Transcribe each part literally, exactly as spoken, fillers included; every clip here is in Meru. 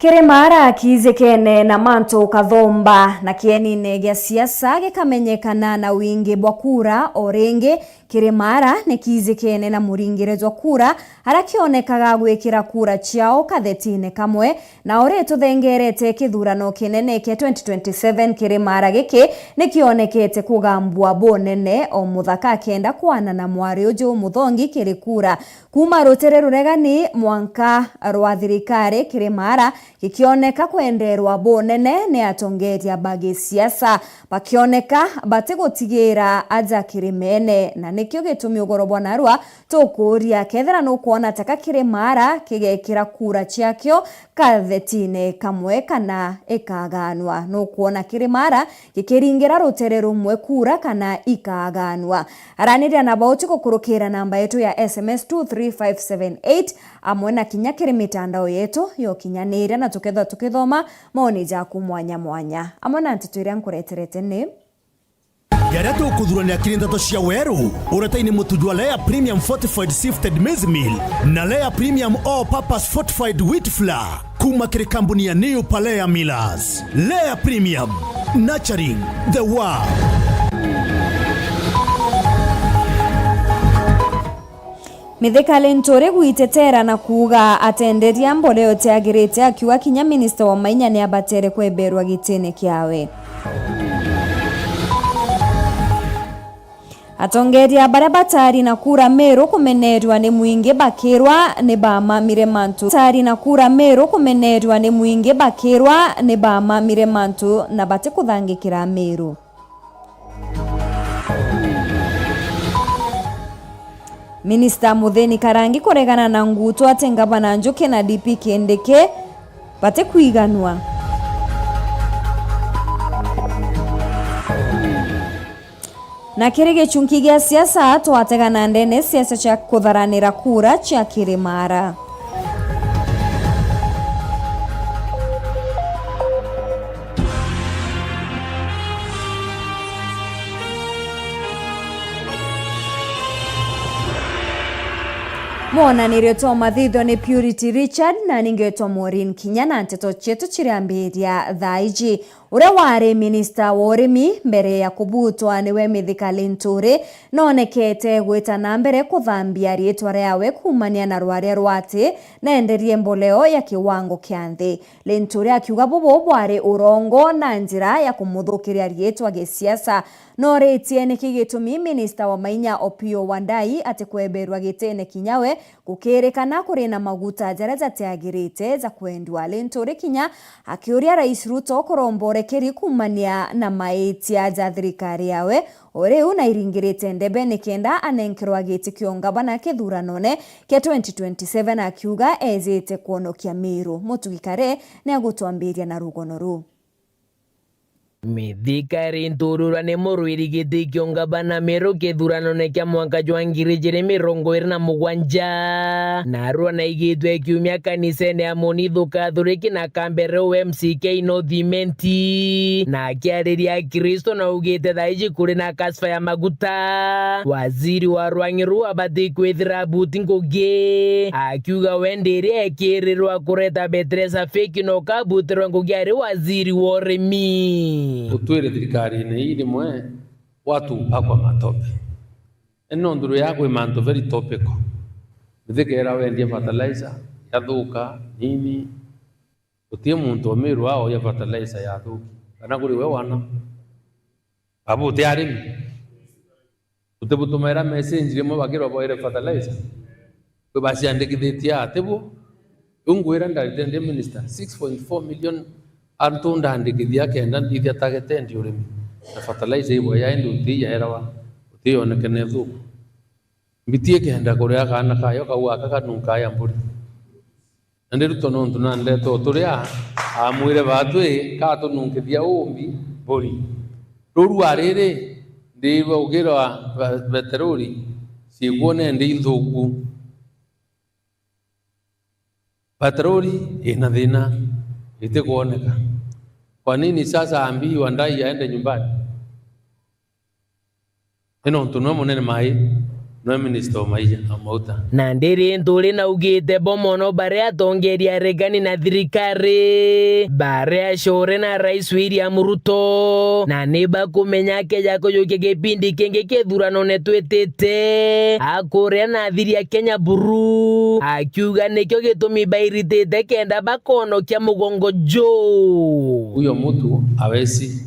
Kiri Mara kiijikene na mantu kathomba na kienine gia siasa gikamenyekana na wingi bwa kura. O ringi, Kiri Mara ni kiijikene na muringire jwa kura aria kionekaga gwikira kura ciao kathetine kamwe, na uri tuthengerete kithurano kinene kia twenty twenty-seven, Kiri Mara giki ni kionekete kugambua bunene o muthaka akenda kwana na mwari uju muthongi kiri kura. Kuuma rutere ruregani mwanka rwa thirikari, Kiri Mara gikioneka kwenderwa bunene ni atongeria ba gisiasa, bakioneka batigutigira aja kirimene, na nikio gitumi ugoro bwa narua tukuuria kethira nukwona taka Kiri Mara kigekira kura ciakio kathetine kamwe kana ikaganwa. Nukwona Kiri Mara gikiringira rutere rumwe kura kana ikaganwa? Araniria na bauti gukurukira namba yetu ya S M S two three five seven eight, amwe na kinya kiri mitandao yetu ya ukinyaniria, na tukethwa tukithoma maoni jaku mwanya mwanya. Amwe na nteto iria nkureterete ni: Jaria tukuthuranira kiri nteto cia weru, uretaini mutu jwa Lea Premium Fortified Sifted Maize Meal na Lea Premium All Purpose Fortified Wheat Flour. Kuuma kiri kambuni ya New Palea Millers. Lea Premium, nurturing the world. Mithika Linturi gwitetera na kuuga atenderia mboleo tiagirite, akiuga kinya minista wa mainya ni abatere kweberwa gitine kiawe. Atongeria baria batari na kura Meru kumenerwa ni mwingi bakirwa ni bamamire mantu. Batari na kura Meru kumenerwa ni mwingi bakirwa ni bamamire mantu na batikuthangikira Meru. Minista Muthini Karangi kuregana na Ngutu ati ngavana Njuki na D P Kindiki batikwiganua. Na kiri gichunki gia siasa, twategana ndene siasa cia kutharanira kura cia Kiri Mara. Mwonanirio twa mathitho ni Purity Richard, na ningetwa Maureen Kinya, na nteto cietu ciriambiria thaa iji. Uria wari minista wa urimi mbere ya kubutwa niwe Mithika Linturi, nonekete gwita na mbere kuthambia riitwa riawe kuumania na rwaria rwa ati nenderie mboleo ya kiwango kia nthi. Linturi akiuga bubu bwari urongo na njira ya kumuthukiria riitwa gisiasa. Noritie niki gitumi minista wa mainya Opiyo Wandayi atikweberwa gitine kinya we, gukirikana kuri na maguta jaria jatiagirite ja kwendua. Linturi kinya akiuria Rais Ruto kuromba urekeri kuumania na maitia ja thirikari yawe o riu na iringirite ndebe nikenda anenkerwa giti kio ngavana kithuranone kia twenty twenty-seven, akiuga ejite kwonokia Meru. Mutugi Kare ni agutwambiria na rugono ruu. Mithika Linturi ni murwiri giti kio ngavana Meru kithuranone kia mwaka jwa ngiri ijiri mirongo iri na mugwanja. Narua naigitwe kiumia kanisene ya Munithu Kathuriki na Kambere U M C K North Imenti. Na akiariria Akristo naugite thaa iji kuri na kasifa ya maguta. Waziri wa rwang'i ruu abati kwithira abuti ngugi. Akiuga we ndiria ekirirwa kureta Beteresa feki na ukabutirwa ngugi ari waziri wa urimi. Utwire thirikarine ii rimwe watu hupakwa matope. Ino nthuru ya kwi mantu very topical. Mithika ira wendia fertilizer, yathuka, nini, guti muntu o Meru aoya fertilizer yathuki, kana kuri we wana. Abu uti arimi. Utibutumaira message rimwe bakirwa boire fertilizer? Kwi baciandikithitie ati bu? Riu ngwira ndarite ndi minister, six point four million antu ndandikithia kenda nthithia target ndi urimi. Na fertilizer ibo ya indi utiyaerawa, utiyonekene thuku. Mbiti ikenda kuria kaana kayo kau aka kanunka ya mburi. Na ndi Ruto nontu nandete o turia, amwire baatwi, katununkithia umbi mburi. Ruru ariri, ndiigua ukirwa ba-, beterori ciikuone ndi inthuku. Beterori ina thina, itikwoneka. Kwa nini sasa ambii Wandayi aende nyumbani? Ni nontu niwe munene mai. Nwe minister o maija, o mauta. Na ndiri nturi naugite bo mono baria atongeria aregani na thirikari, baria acore na Rais William Ruto, na ni bakumenya akeja kujukia gipindi kingi kithuranone twitite, akuria na athiri a Kenya buru, akiuga nikio gitumi bairitite kenda bakonokia mugongo juu. Huyo mtu hawezi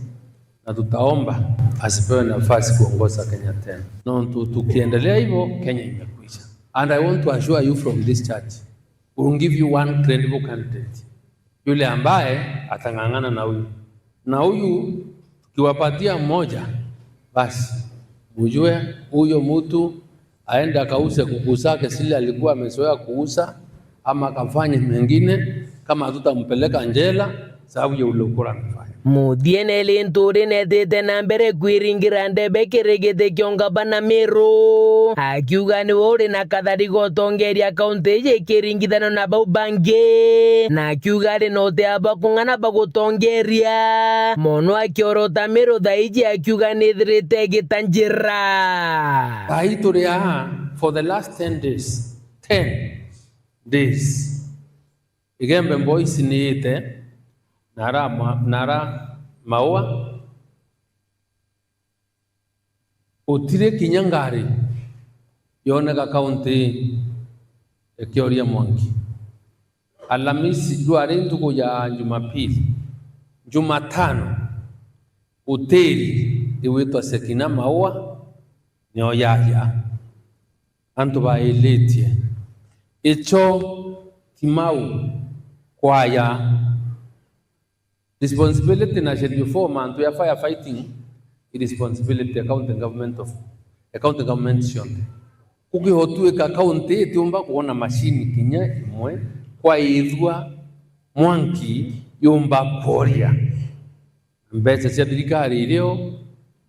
na tutaomba asipewe nafasi kuongoza Kenya tena. Nontu tukiendelea hivyo, Kenya imekwisha. And I want to assure you from this church, we'll give you one credible candidate. Yule ambaye atang'ang'ana na huyu. Na huyu tukiwapatia mmoja, basi mjue huyo mtu aende akause kuku zake zile alikuwa amezoea kuuza, ama akafanye mengine, kama hatutampeleka njela sababu ya ule ukora amefanya. Muthiene ri nturi netite na mbere kwiringira ndebe kiri giti kio ngavana Meru, akiuga niwe uri na kathari ga utongeria kaunti iji ikiringithanwa na bau bangi, na akiuga ari na utea bwa kung'ana bagutongeria mono, akiorota Meru thaiji akiuga nithirite igita njira. Thaai turi aa for the last ten days. Ten days. Igembe Boys niite, nara ma-, nara Maua. Utiri kinya ngari yoneka kaunti ikioria mwanki. Alamisi, ndwari ntuku ya Jumapili, Jumatano, utiri iwitwa Sekina Maua nio yaja. Antu bailitie. Icho ti mau kwaya. Responsibility na Schedule four, mantu ya firefighting, i responsibility ya county government of, ya county government cionthe. Kukihotwika county itiumba kuona machine kinya imwe kwa ithua mwanki yumba kworia. Mbeca cia thirikari irio,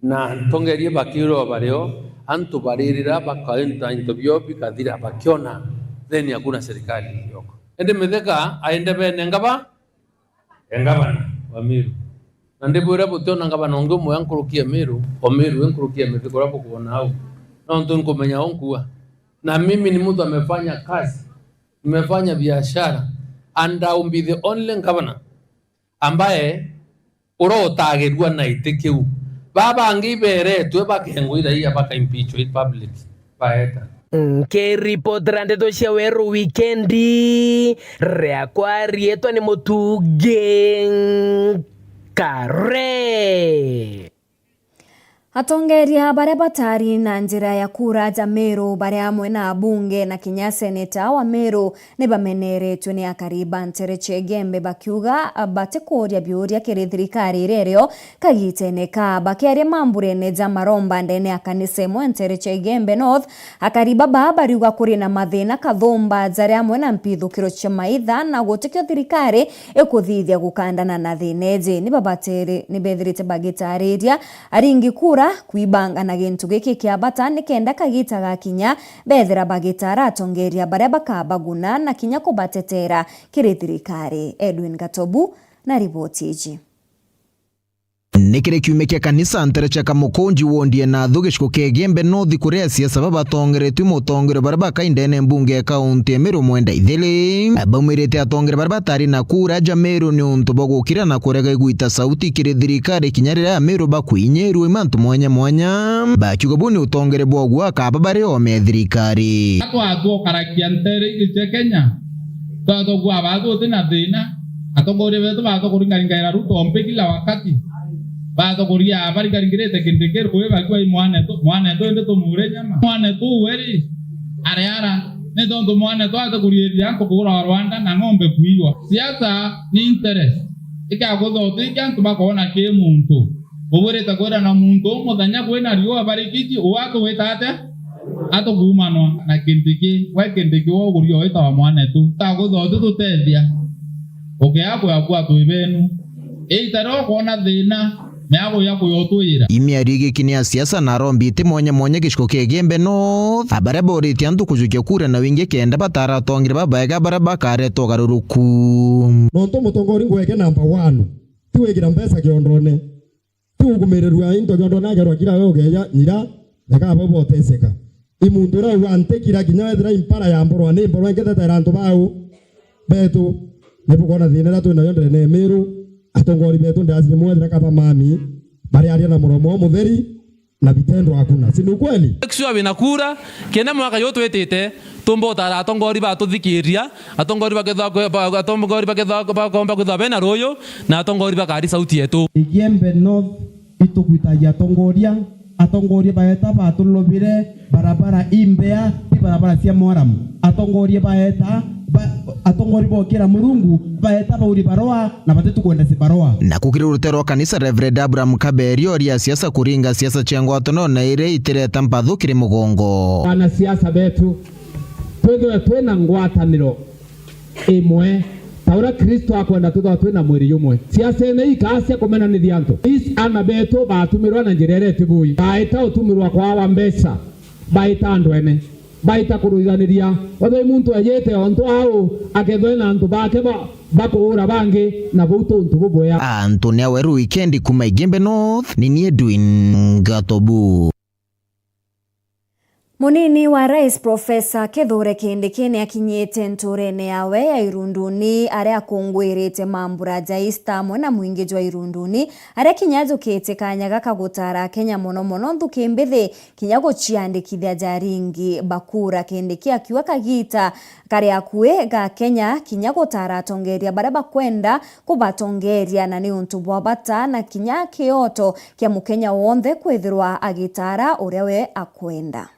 na ntongerie bakirwa bario, antu baririra bakainta into bio bikathira bakiona, then hakuna serikali ilioko. Indi Mithika aende bene ngaba, e ngavana wa Meru. Na ndibwira butiona ngavana ungi umwe nkuruki ya Meru, o Meru nkuruki ya Mithika uria bukwona au. Nontu nkumenya unkua. Na mimi ni mtu amefanya kazi, nimefanya biashara, and I will be the only governor ambaye urotagirua na iti kiu. Baa bangi iberetwe bakengwa iraia bakaimpeachwa i public baeta. Nkiripotera ndeto cia Weru Wikendi, riakwa riitwa ni Mutungi Nkare. Atongeria baria batari na njira ya kura ja Meru bari amwe na abunge na kinya seneta wa Meru ni bameneretwe ni akari ba ntere cia Igembe bakiuga batikuuria biuria kiri thirikari iria irio kagitene ka. Bakiaria mamburene ja maromba ndene ya kanisa imwe ntere cia Igembe North, akari baba bariuga kuri na mathina kathumba jari amwe na mpithukiro cia maitha na gutikio thirikari ikuthithia gukandana na thina iji. Ni babatere-, ni bethirite bagitariria aringi kura kwibanga na gintu giki kia bata nikenda kagita gakinya bethira bagitara atongeria baria bakabaguna na kinya kubatetera kiri thirikari. Edwin Gatobu na riboti iji. Ni kiri kiumia kia kanisa ntere cia Kamukunji wondi e Nathu giciko kia Igembe North, kuria asiasa babatongeretwe mutongeria baria bakaindene mbunge ya kaunti ya Meru Mwenda Ithili. Baumirite atongeria baria batari na kura ja Meru ni untu bwa gukira na kurega igwita sauti kiri thirikari kinya riria Ameru bakwinyirua i mantu mwanya mwanya, bakiuga buu ni utongeria bwa ugwa akaba bari ome thirikari. Twatwa ukarakia ntere iji cia Kenya, twatwa kua bathuti na thina. Atongoria betu batwa kuringaringaira Ruto mpi kila wakati. Batwa kuria baringaringirite Kindiki rui bakiuga i mwanetu, mwanetu indi tumure nyama. Mwanetu we ri, ariara, ni tontu mwanetu ati kuriiria antu kuura Rwanda na ng'ombe kuiwa. Siasa ni interest. Ikaguthothithia antu bakoona ki muntu. Ubwirite kwira na muntu u muthenya kwina riua barikiji, u atuwita atia? Atukuumanwa na Kindiki. We Kindiki, we uguria witawa mwanetu. Taguthothi tutethia. Ukea kwakua twi benu. Ita ria ukoona thina, miago ya kuyotwira. Imiario igiki ni a siasa na arombi iti mwanya mwanya giciko kia Igembe North, abaria boritie antu kujukia kura na wingi kenda batara atongeria babaega baria bakareta ugaruruku. Nontu mutongoria ngweke number one, ti wigira mbeca kiondone. Ti gukumirirua into kiondo nagerwa kira we ugeja nyira, reka aba boteseka. I muntu uria uga ntikira kinya wethira i mpara ya mborwa, ni mborwa ingi tetera antu bau betu. Ni bukwona thina iria twi nayo nderene ya Miru, atongori betu ndasi rimwe wethira kaba mami, bariaria na muromo umutheri, na vitendo hakuna. Si ni ukweli? Make sure wina kura, kenda mwaka juju twitite, tumba utara atongori batuthikiria, atongori bakethwa kwe-, ba-, atongori bakethwa bakomba kwithwa bena ruuyu, na atongori bakari sauti yetu. Igembe North itukwitagia atongoria, atongoria baeta batulobire barabara imbea, ti barabara cia Moram. Atongoria baeta, ba-, atongoria bokira Murungu, baeta bauri barua, na batitukwenda cibarua. Na kukiri rutero rwa kanisa, Reverend Abraham Kaberi oria siasa kuringa siasa cia ngwataniro na iria itireta mpathu kiri mugongo. Wanasiasa betu, twithirwe twina ngwataniro imwe, ta uria Kristo akwenda twithirwa twina mwiri jumwe. Siasene ikaa cia kumenanithia antu. Is ana betu batumirwa na njira iria itibui. Baita utumirwa kwawa mbeca, baita andu ene. Baita kuruithaniria. Wethwe muntu ejite ontu au, akethwe na antu bake ba, bakuura bangi, na buu tuntu bubwea. Anthony Aweru, Wikendi kuma Igembe North, ni ni Edwin Gatobu. Munini wa Rais Profesa Kithure Kindiki ni akinyite nturene yawe ya Irunduni, aria akungwirite mambura ja Easter amwe na mwingi jwa Irunduni, aria kinya ajukite kanya gaka gutara Akenya mono mono nthuki mbithi kinya guciandikithia ja aringi ba kura. Kindiki akiuga kagita kari akui ga Kenya kinya gutara atongeria baria bakwenda kubatongeria, na ni untu bwa bata na kinya kioto kia Mukenya wonthe kwithirwa agitara uria we akwenda.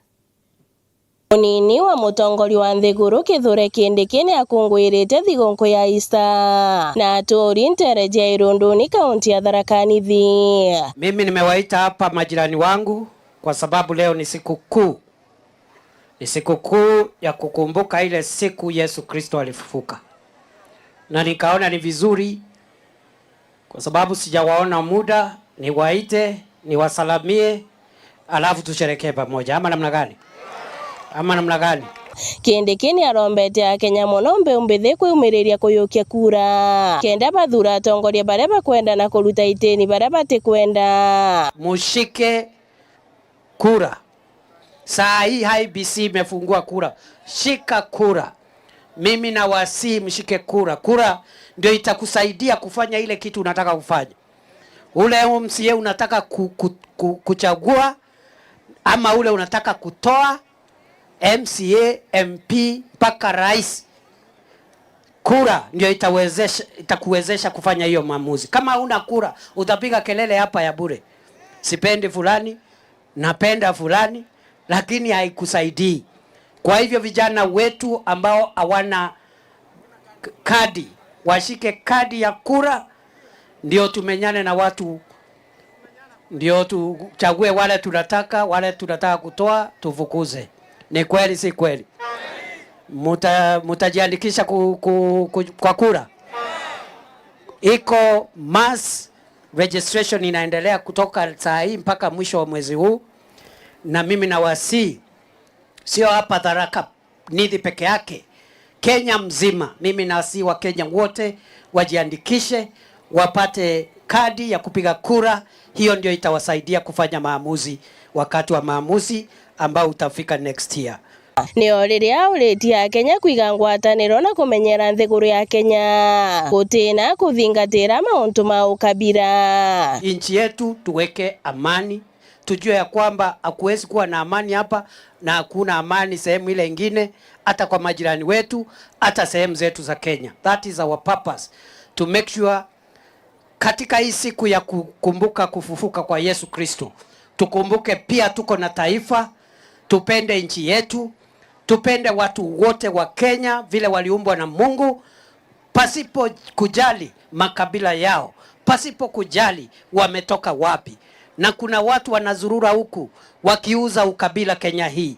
Munini wa mutongoria wa nthiguru Kithure Kindiki ni akungwirite thigukuu ya Easter na aturi ntere ja Irunduni, kaunti ya Tharaka Nithi. Mimi nimewaita hapa majirani wangu kwa sababu leo ni siku kuu. Ni siku kuu ya kukumbuka ile siku Yesu Kristo alifufuka. Na nikaona ni vizuri, kwa sababu sijawaona muda, niwaite, niwasalamie, alafu tusherekee pamoja. Ama namna gani? Ama namna gani? Kindiki ni arombete Akenya mono mbeu mbithi kwiumiriria kuyukia kura, kenda bathuura atongoria baria bakwenda na kuruta itini baria batikwenda. Mushike kura. Saa hii I E B C imefungua kura. Shika kura. Mimi nawasihi mshike kura. Kura ndio itakusaidia kufanya ile kitu unataka kufanya. Ule M C A unataka ku-, ku-, ku-, kuchagua, ama ule unataka kutoa, M C A, M P, mpaka rais. Kura ndio itawezesha, itakuwezesha kufanya hiyo maamuzi. Kama huna kura, utapiga kelele hapa ya bure. Sipendi fulani, napenda fulani, lakini haikusaidii. Kwa hivyo vijana wetu ambao hawana k-, kadi, washike kadi ya kura, ndio tumenyane na watu, ndio tuchague wale tunataka, wale tunataka kutoa, tufukuze. Ni kweli, si kweli? Muta-, mutajiandikisha ku-, ku-, ku-, kwa kura? Iko mass registration inaendelea kutoka saa hii mpaka mwisho wa mwezi huu, na mimi nawasihi, sio hapa Tharaka Nithi peke yake, Kenya mzima. Mimi nawasihi wa Kenya wote wajiandikishe, wapate kadi ya kupiga kura. Hiyo ndio itawasaidia kufanya maamuzi wakati wa maamuzi ambao utafika next year. Nio riria auritie Akenya kwiga ngwataniro na kumenyera nthiguru ya Kenya, gutina kuthingatira mauntu ma ukabira. Nchi yetu tuweke amani, tujue ya kwamba hakuwezi kuwa na amani hapa na hakuna amani sehemu ile ingine, hata kwa majirani wetu, hata sehemu zetu za Kenya. That is our purpose, to make sure katika hii siku ya kukumbuka kufufuka kwa Yesu Kristo, tukumbuke pia tuko na taifa, tupende nchi yetu, tupende watu wote wa Kenya vile waliumbwa na Mungu, pasipo kujali makabila yao, pasipo kujali wametoka wapi. Na kuna watu wanazurura huku wakiuza ukabila Kenya hii,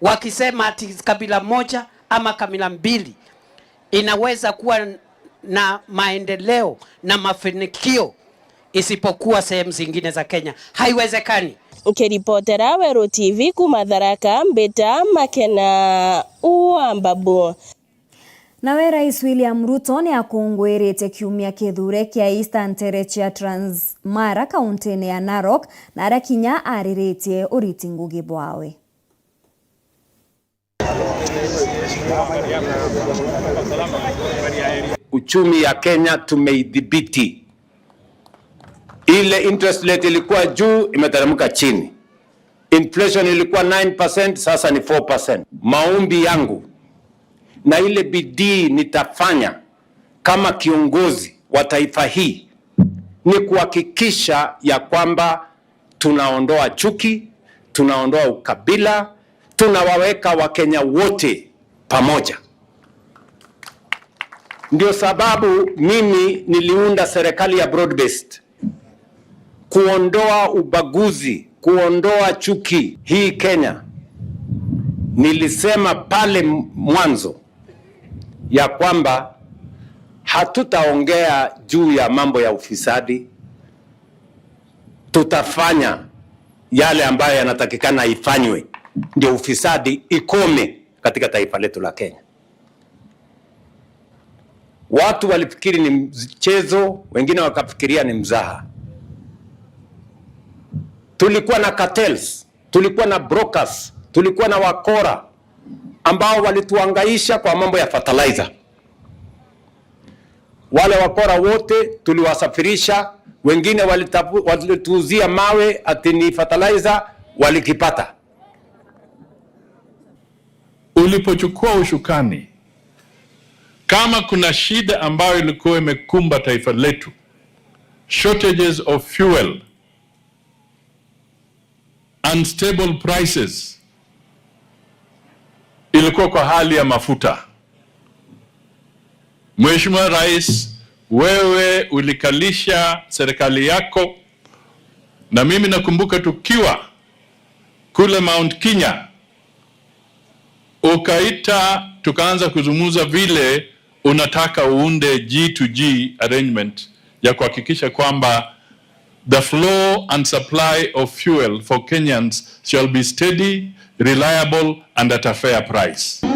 wakisema ati kabila moja ama kabila mbili inaweza kuwa na maendeleo na mafanikio isipokuwa sehemu zingine za Kenya. Haiwezekani. Nkiripotera Weru T V kuma Tharaka, mbita Makena wa Mbabu. Nawe Rais William Ruto ni akungwirite kiumia kithure kia Easter ntere cia Transmara, kauntine ya Narok, na aria kinya ariritie uriti ngugi bwawe. Uchumi ya Kenya tumeidhibiti. Ile interest rate ilikuwa juu, imeteremka chini. Inflation ilikuwa nine percent, sasa ni four percent. Maombi yangu na ile bidii nitafanya kama kiongozi wa taifa hii ni kuhakikisha ya kwamba tunaondoa chuki, tunaondoa ukabila, tunawaweka Wakenya wote pamoja. Ndio sababu mimi niliunda serikali ya broad based, kuondoa ubaguzi, kuondoa chuki hii Kenya. Nilisema pale mwanzo ya kwamba hatutaongea juu ya mambo ya ufisadi, tutafanya yale ambayo yanatakikana ifanywe ndio ufisadi ikome katika taifa letu la Kenya. Watu walifikiri ni mchezo, wengine wakafikiria ni mzaha. Tulikuwa na cartels, tulikuwa na brokers, tulikuwa na wakora ambao walituhangaisha kwa mambo ya fertilizer. Wale wakora wote tuliwasafirisha, wengine walitafu-, walituuzia mawe ati ni fertilizer, walikipata. Ulipochukua ushukani, kama kuna shida ambayo ilikuwa imekumba taifa letu, shortages of fuel, unstable prices, ilikuwa kwa hali ya mafuta. Mheshimiwa Rais, wewe ulikalisha serikali yako, na mimi nakumbuka tukiwa kule Mount Kenya, ukaita, tukaanza kuzungumza vile unataka uunde G to G arrangement ya kuhakikisha kwamba the flow and supply of fuel for Kenyans shall be steady, reliable and at a fair price.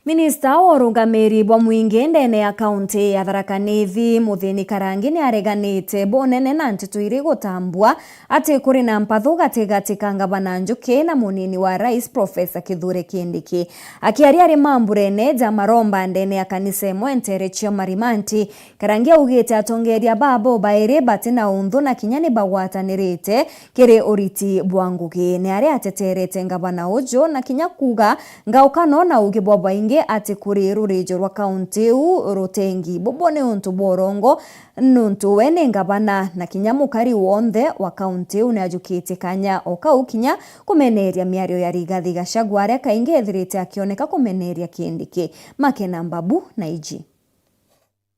Minista wa urungamiri bwa mwingi ndene ya kaunti ya Tharaka Nithi, Muthini Karangi, ni areganite bunene na nteto iri gutambua ati kuri na mpathu gatigati ka ngavana Njuki na munini wa rais, Professor Kithure Kindiki. Akiaria ari mamburene ja maromba ndene ya kanisa imwe ntere cia Marimanti, Karangi augite atongeria babo bairi bati na unthu na kinya ni bagwatanirite kiri uriti bwa ngugi. Ni aria ateterete ngavana uju na kinya kuuga ngaukano na ugi bwa baingi ati kuri rurijo rwa kaunti iu rutengi bubu ni untu bwa urongo, nuntu we ni ngavana na kinya mukari wonthe wa kaunti iu ni ajukitie kanya o kau kinya kumeneria miario ya Rigathi Gachagua, aria kaingi ethirite akioneka kumeneria Kindiki. Makena Mbabu na iji.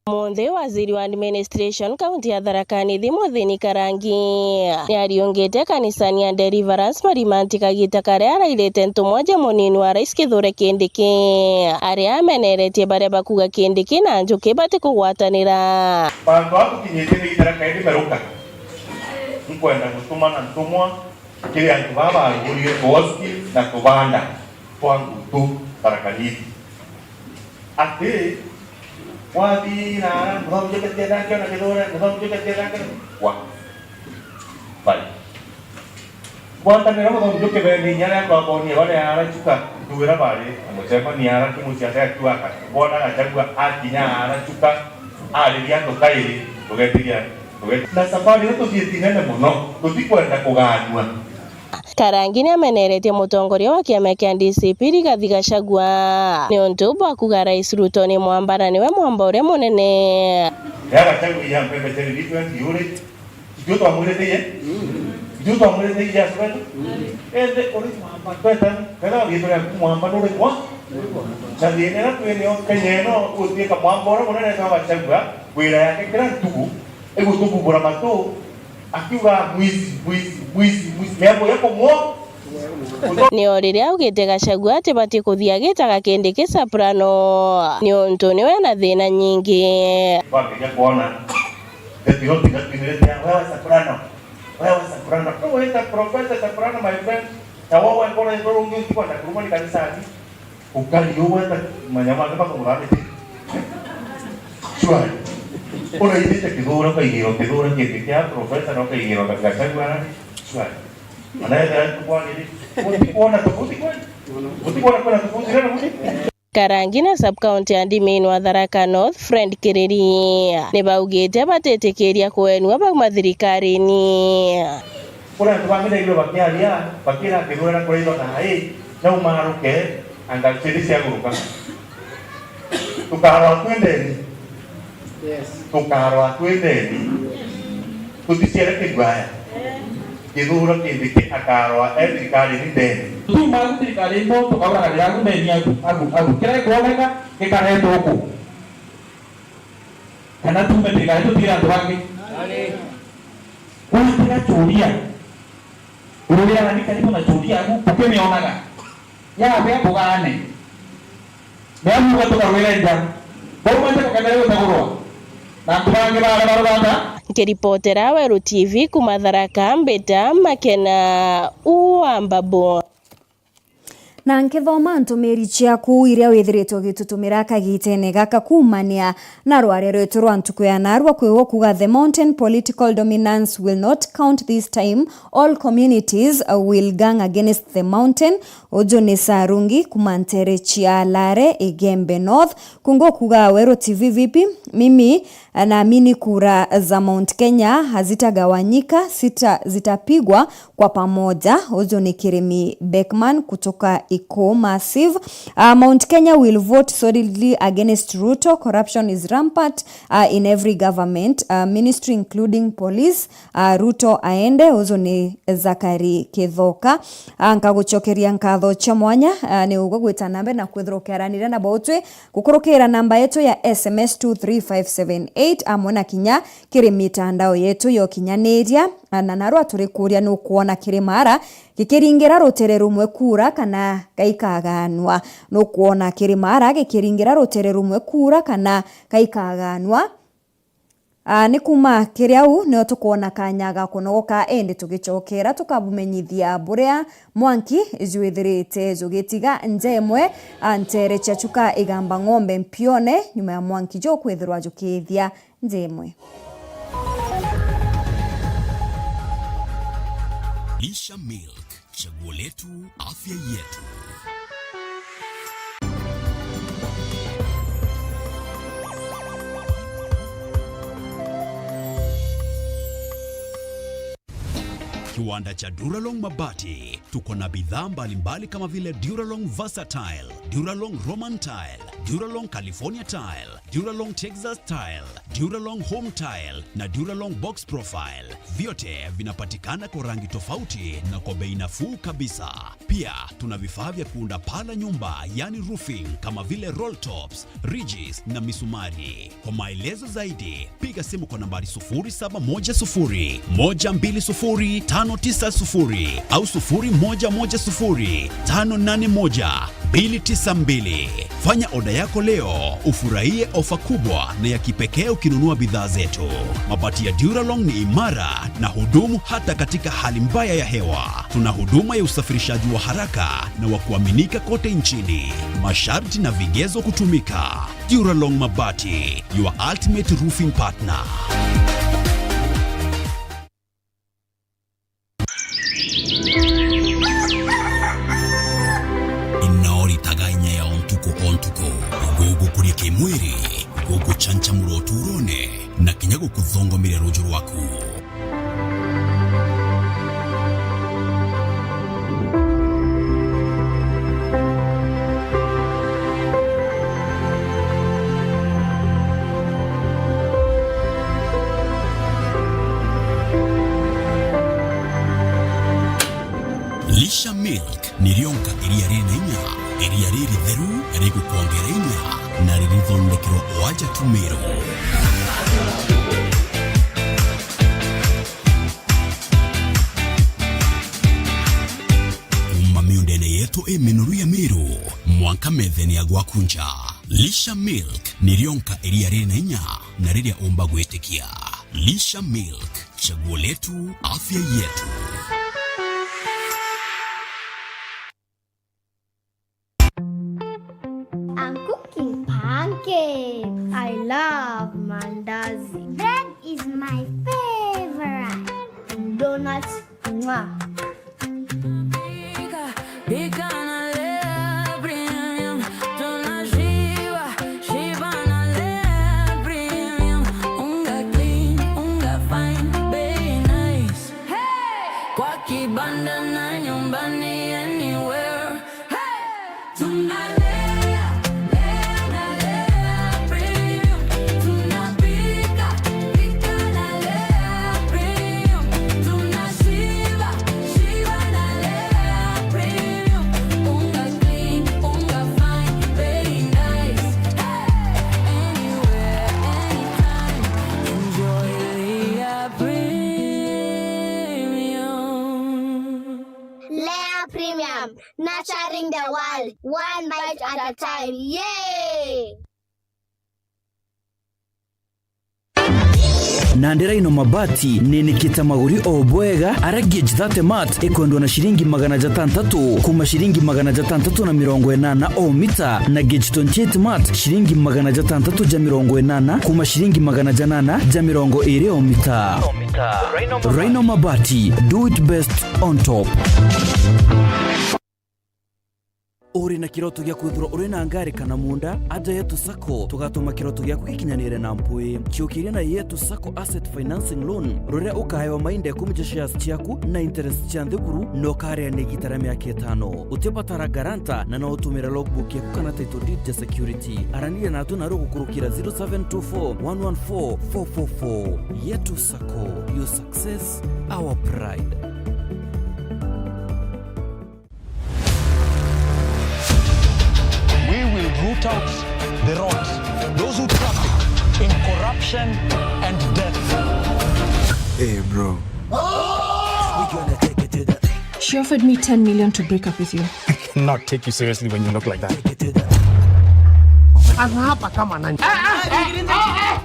Munthi, waziri wa administration kaunti ya Tharaka Nithi, Muthini Karangi, niariungite kanisani ya Deliverance Marimanti kagita karia arairite ntumwa ja munini wa rais Kithure Kindiki, aria ameneretie baria bakuga Kindiki na Njuki batikugwatanira. Bantu aba tukinyitie ni itharaka iri meruka, nkwenda gutuma na ntumwa kiri antu baba barugurire tuoski na tubanda twa ngutu Tharaka Nithi. Ati, wathi na ara, muthomi njuke tienda nkiona Kithure, muthomi njuke tienda nkiona. Wa. Bali. Ngwatanira muthomi njuke bene inya ria twabonie baria ara Chuka, nduira bari na mucemania ara kimucia ati akiuga aka, bona Gachagua akinya ara Chuka, ariria antu kairi, tugetiria, tugetiria. Na safari ino tuthieti nene muno, tutikwenda kuganua. Karangi ni ameneretie mutongoria wa kiama kia D C P Rigathi Gachagua niuntu bwa kuga Rais Ruto ni mwamba na niwe mwamba uria munene. Ria Gachagua ya mpembe cia riri twenty uri. Ithuĩ twamwĩrĩte iye? Ithuĩ twamwĩrĩte iye acio betu? Ende uri mwamba twetani. Kethira riitwa riaku mwamba nuri mwa. Na thina ira twinio Kenya ino gutuika mwamba uria munene etwa Gachagua, wira yake kira ntugu igutubumbura matu. Akiuga, "Mwizi, mwizi, mwizi, mwizi." Miambo ya kumwo. Nio riria augite Gachagua atibati kuthia agitaga Kindiki soprano, niuntu niwe na thina nyingi. Twambiria kwona ndeto ino tiga twinirite, "Wewe soprano, wewe soprano." Nugwita professor soprano, my friend? Na wewe ngoro ithurungi utikwenda kurumwa ni kanisani. Ukari ugweta manyama angĩ makamũthamĩtie. Shwari. Ũraithĩte Kithure, ũkaigĩrwo Kithure kĩndĩ kĩa professor, na ũkaigĩrwo Gachagua ararĩ. Shwari. Anaenda tukwaniri. Utikwona tofauti kweli? Utikwona kuna tofauti leo? Karangi na sub-county ya Ndimini wa Tharaka North, Fred Kiriri, ni baugite batitikiria kwenua bauma thirikarini. Kuri antu bangi naigua bakiaria, bakira akithurana kuraithwa na ai, naumaruke, anga chiri ciaguruka. Tukarwa twendeni. Yes. Tukarwa twendeni. Tuticiere kigwaya. Kithuro kindi ki akarwa e thirikari ni ndeni. Tuma agu thirikari ino tukauragirira agu ndeni agu, agu, agu. Kira gikwoneka gikaretwo uku. Kana tume thirikari tutigire antu bangi. Watira churia. Uria ni karibu na churia agu ukimionaga. Yabea bugane. Bea muga tukarwire nja. Bau bate bakatare gutagurwa. Na antu bangi baria barugata. Nkiripotera Weru T V kuma Tharaka, mbita Makena wa Mbabu. Na nkithoma ntumiri ciaku iria withiritwe ugitutumira kagitene gaka kuumania na rware rwetu rwa ntuku ya narua, kwi gwo kuuga, "The mountain political dominance will not count this time. All communities, uh, will gang against the mountain." Uju ni Sarungi kuma ntere cia Lare, Igembe North. Kungu kuuga, "Weru T V vipi? Mimi, uh, naamini kura za Mount Kenya hazitagawanyika, sita-, zitapigwa kwa pamoja." Uju ni Kirimi Beckman kutoka Iko Massive. Uh, "Mount Kenya will vote solidly against Ruto. Corruption is rampant, uh, in every government, uh, ministry, including police. Uh, Ruto aende." Uju ni Zakari Kithoka. Uh, nkagucokeria nkatho cia mwanya, uh, ni ugwe gwita na mbere na kwithira ukiaranira na bautwi gukurukira namba yetu ya S M S two three five seven eight, amwe na kinya kiri mitandao yetu ya ukinyaniria. Na narua turikuria, nukwona kiri mara gikiringira rutere rumwe kura kana gaikaganwa? Nukwona kiri mara gikiringira rutere rumwe kura kana gaikaganwa? Aa, ni kuuma kiri au nio tukwona kanya ga kunogoka, indi tugicokera tukabumenyithia buria mwanki jwithirite jugitiga nja imwe, aa, ntere cia Chuka Igamba Ng'ombe Mpione, nyuma ya mwanki jukwithirwa jukithia nja imwe. Lisha Milk, chaguo letu, afya yetu. Kiwanda cha Duralong Mabati. Tuko na bidhaa mbalimbali kama vile Duralong Versatile, Duralong Roman Tile, Duralong California Tile, Duralong Texas Tile, Duralong Home Tile na Duralong Box Profile. Vyote vinapatikana kwa rangi tofauti na kwa bei nafuu kabisa. Pia tuna vifaa vya kuunda paa la nyumba, yani roofing, kama vile roll tops, ridges na misumari. Kwa maelezo zaidi, piga simu kwa nambari sufuri saba moja sufuri, moja mbili sufuri, tano tisa sufuri au sufuri moja moja sufuri, tano nane moja, mbili tisa mbili. Fanya oda yako leo, ufurahie ofa kubwa na ya kipekee ukinunua bidhaa zetu. Mabati ya Duralong ni imara na hudumu hata katika hali mbaya ya hewa. Tuna huduma ya usafirishaji wa haraka na wa kuaminika kote nchini. Masharti na vigezo kutumika. Duralong Mabati, your ultimate roofing partner. Ino ritaga inya ya ntuku o ntuku, gugukuria kimwiri, guguchanchamura uturone, na kinya gukuthongomeria ruju rwaku. Lisha Milk. Nirionka iria riri na inya, iria riritheru, rigukwongera inya, na ririthondekerwa o aja tu Meru. Kuuma miundene yetu i minoru ya Meru, mwanka methene ya gwaku nja. Lisha Milk nirionka iria riri na inya na riria umba gwitikia. Lisha Milk, chaguo letu, afya yetu. I'm cooking pancakes. I love mandazi. Bread is my favorite. Donuts, mwah. Nurturing the world, one bite at a time. Yay! Na ndi Rhino Mabati, ninikite maguri o bwega, aria gauge thirty mat ikwendwa na ciringi magana jatantatu, kuma ciringi magana jatantatu na mirongo inana o mita, na gauge twenty-eight mat, ciringi magana jatantatu ja mirongo inana, kuma ciringi magana janana ja mirongo iri o mita. Rhino Mabati, do it best on top. Uri na kiroto gia kwithirwa uri na ngari kana munda? Aja Yetu Sacco, tugatuma kiroto giaku gikinyanire na mpwi. Ciukiria na Yetu Sacco Asset Financing Loan, ruria ukaewa mainda ikumi ja shares ciaku na interest cia nthiguru, na ukaria na igita ria miaka itano. Utibatara guarantor, na no utumire logbook yaku kana title deed ja security. Araniria natu na rugukurukira zero seven two four, one one four, four four four. Yetu Sacco, your success, our pride. We will root out the rot, those who traffic in corruption and death. Hey, bro. She offered me ten million to break up with you. I cannot take you seriously when you look like that. Sasa hapa kama nani?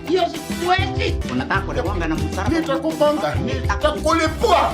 Hiyo siwezi. Unataka kunigonga na msalaba? Nitakugonga, nitakulipua.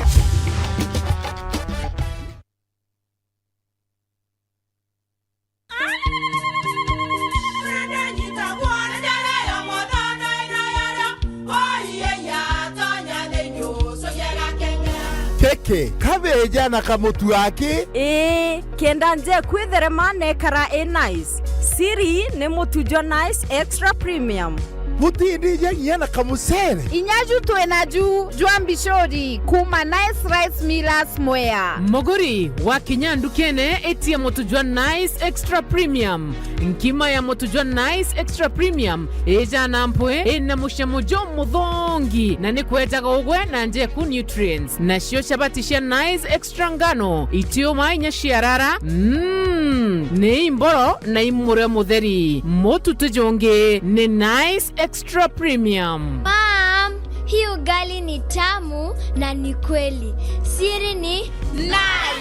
Keke, kabeja na kamutu aki. Ii, kenda nje kwitherema nekara i nice. Siri ni mutu jwa Nice Extra Premium. Mutindi ja nginya na kamucere. Inya ju twi naju jwa mbicuri kuma Nice Rice Millers Mwea. Muguri, wakinya ndukene, itia mutu jwa Nice Extra Premium. Nkima ya mutu jwa Nice Extra Premium ija na mpwi, ina mucamo jumuthongi, na ni kwejaga ugwe na njeku nutrients. Nacio chabati cia Nice Extra ngano, itiuma inya ciarara, mm, ni imboro na imurio mutheri. Mutu ti jungi, ni Nice Extra Premium. Mom, hii ugali ni tamu na ni kweli. Siri ni Nice.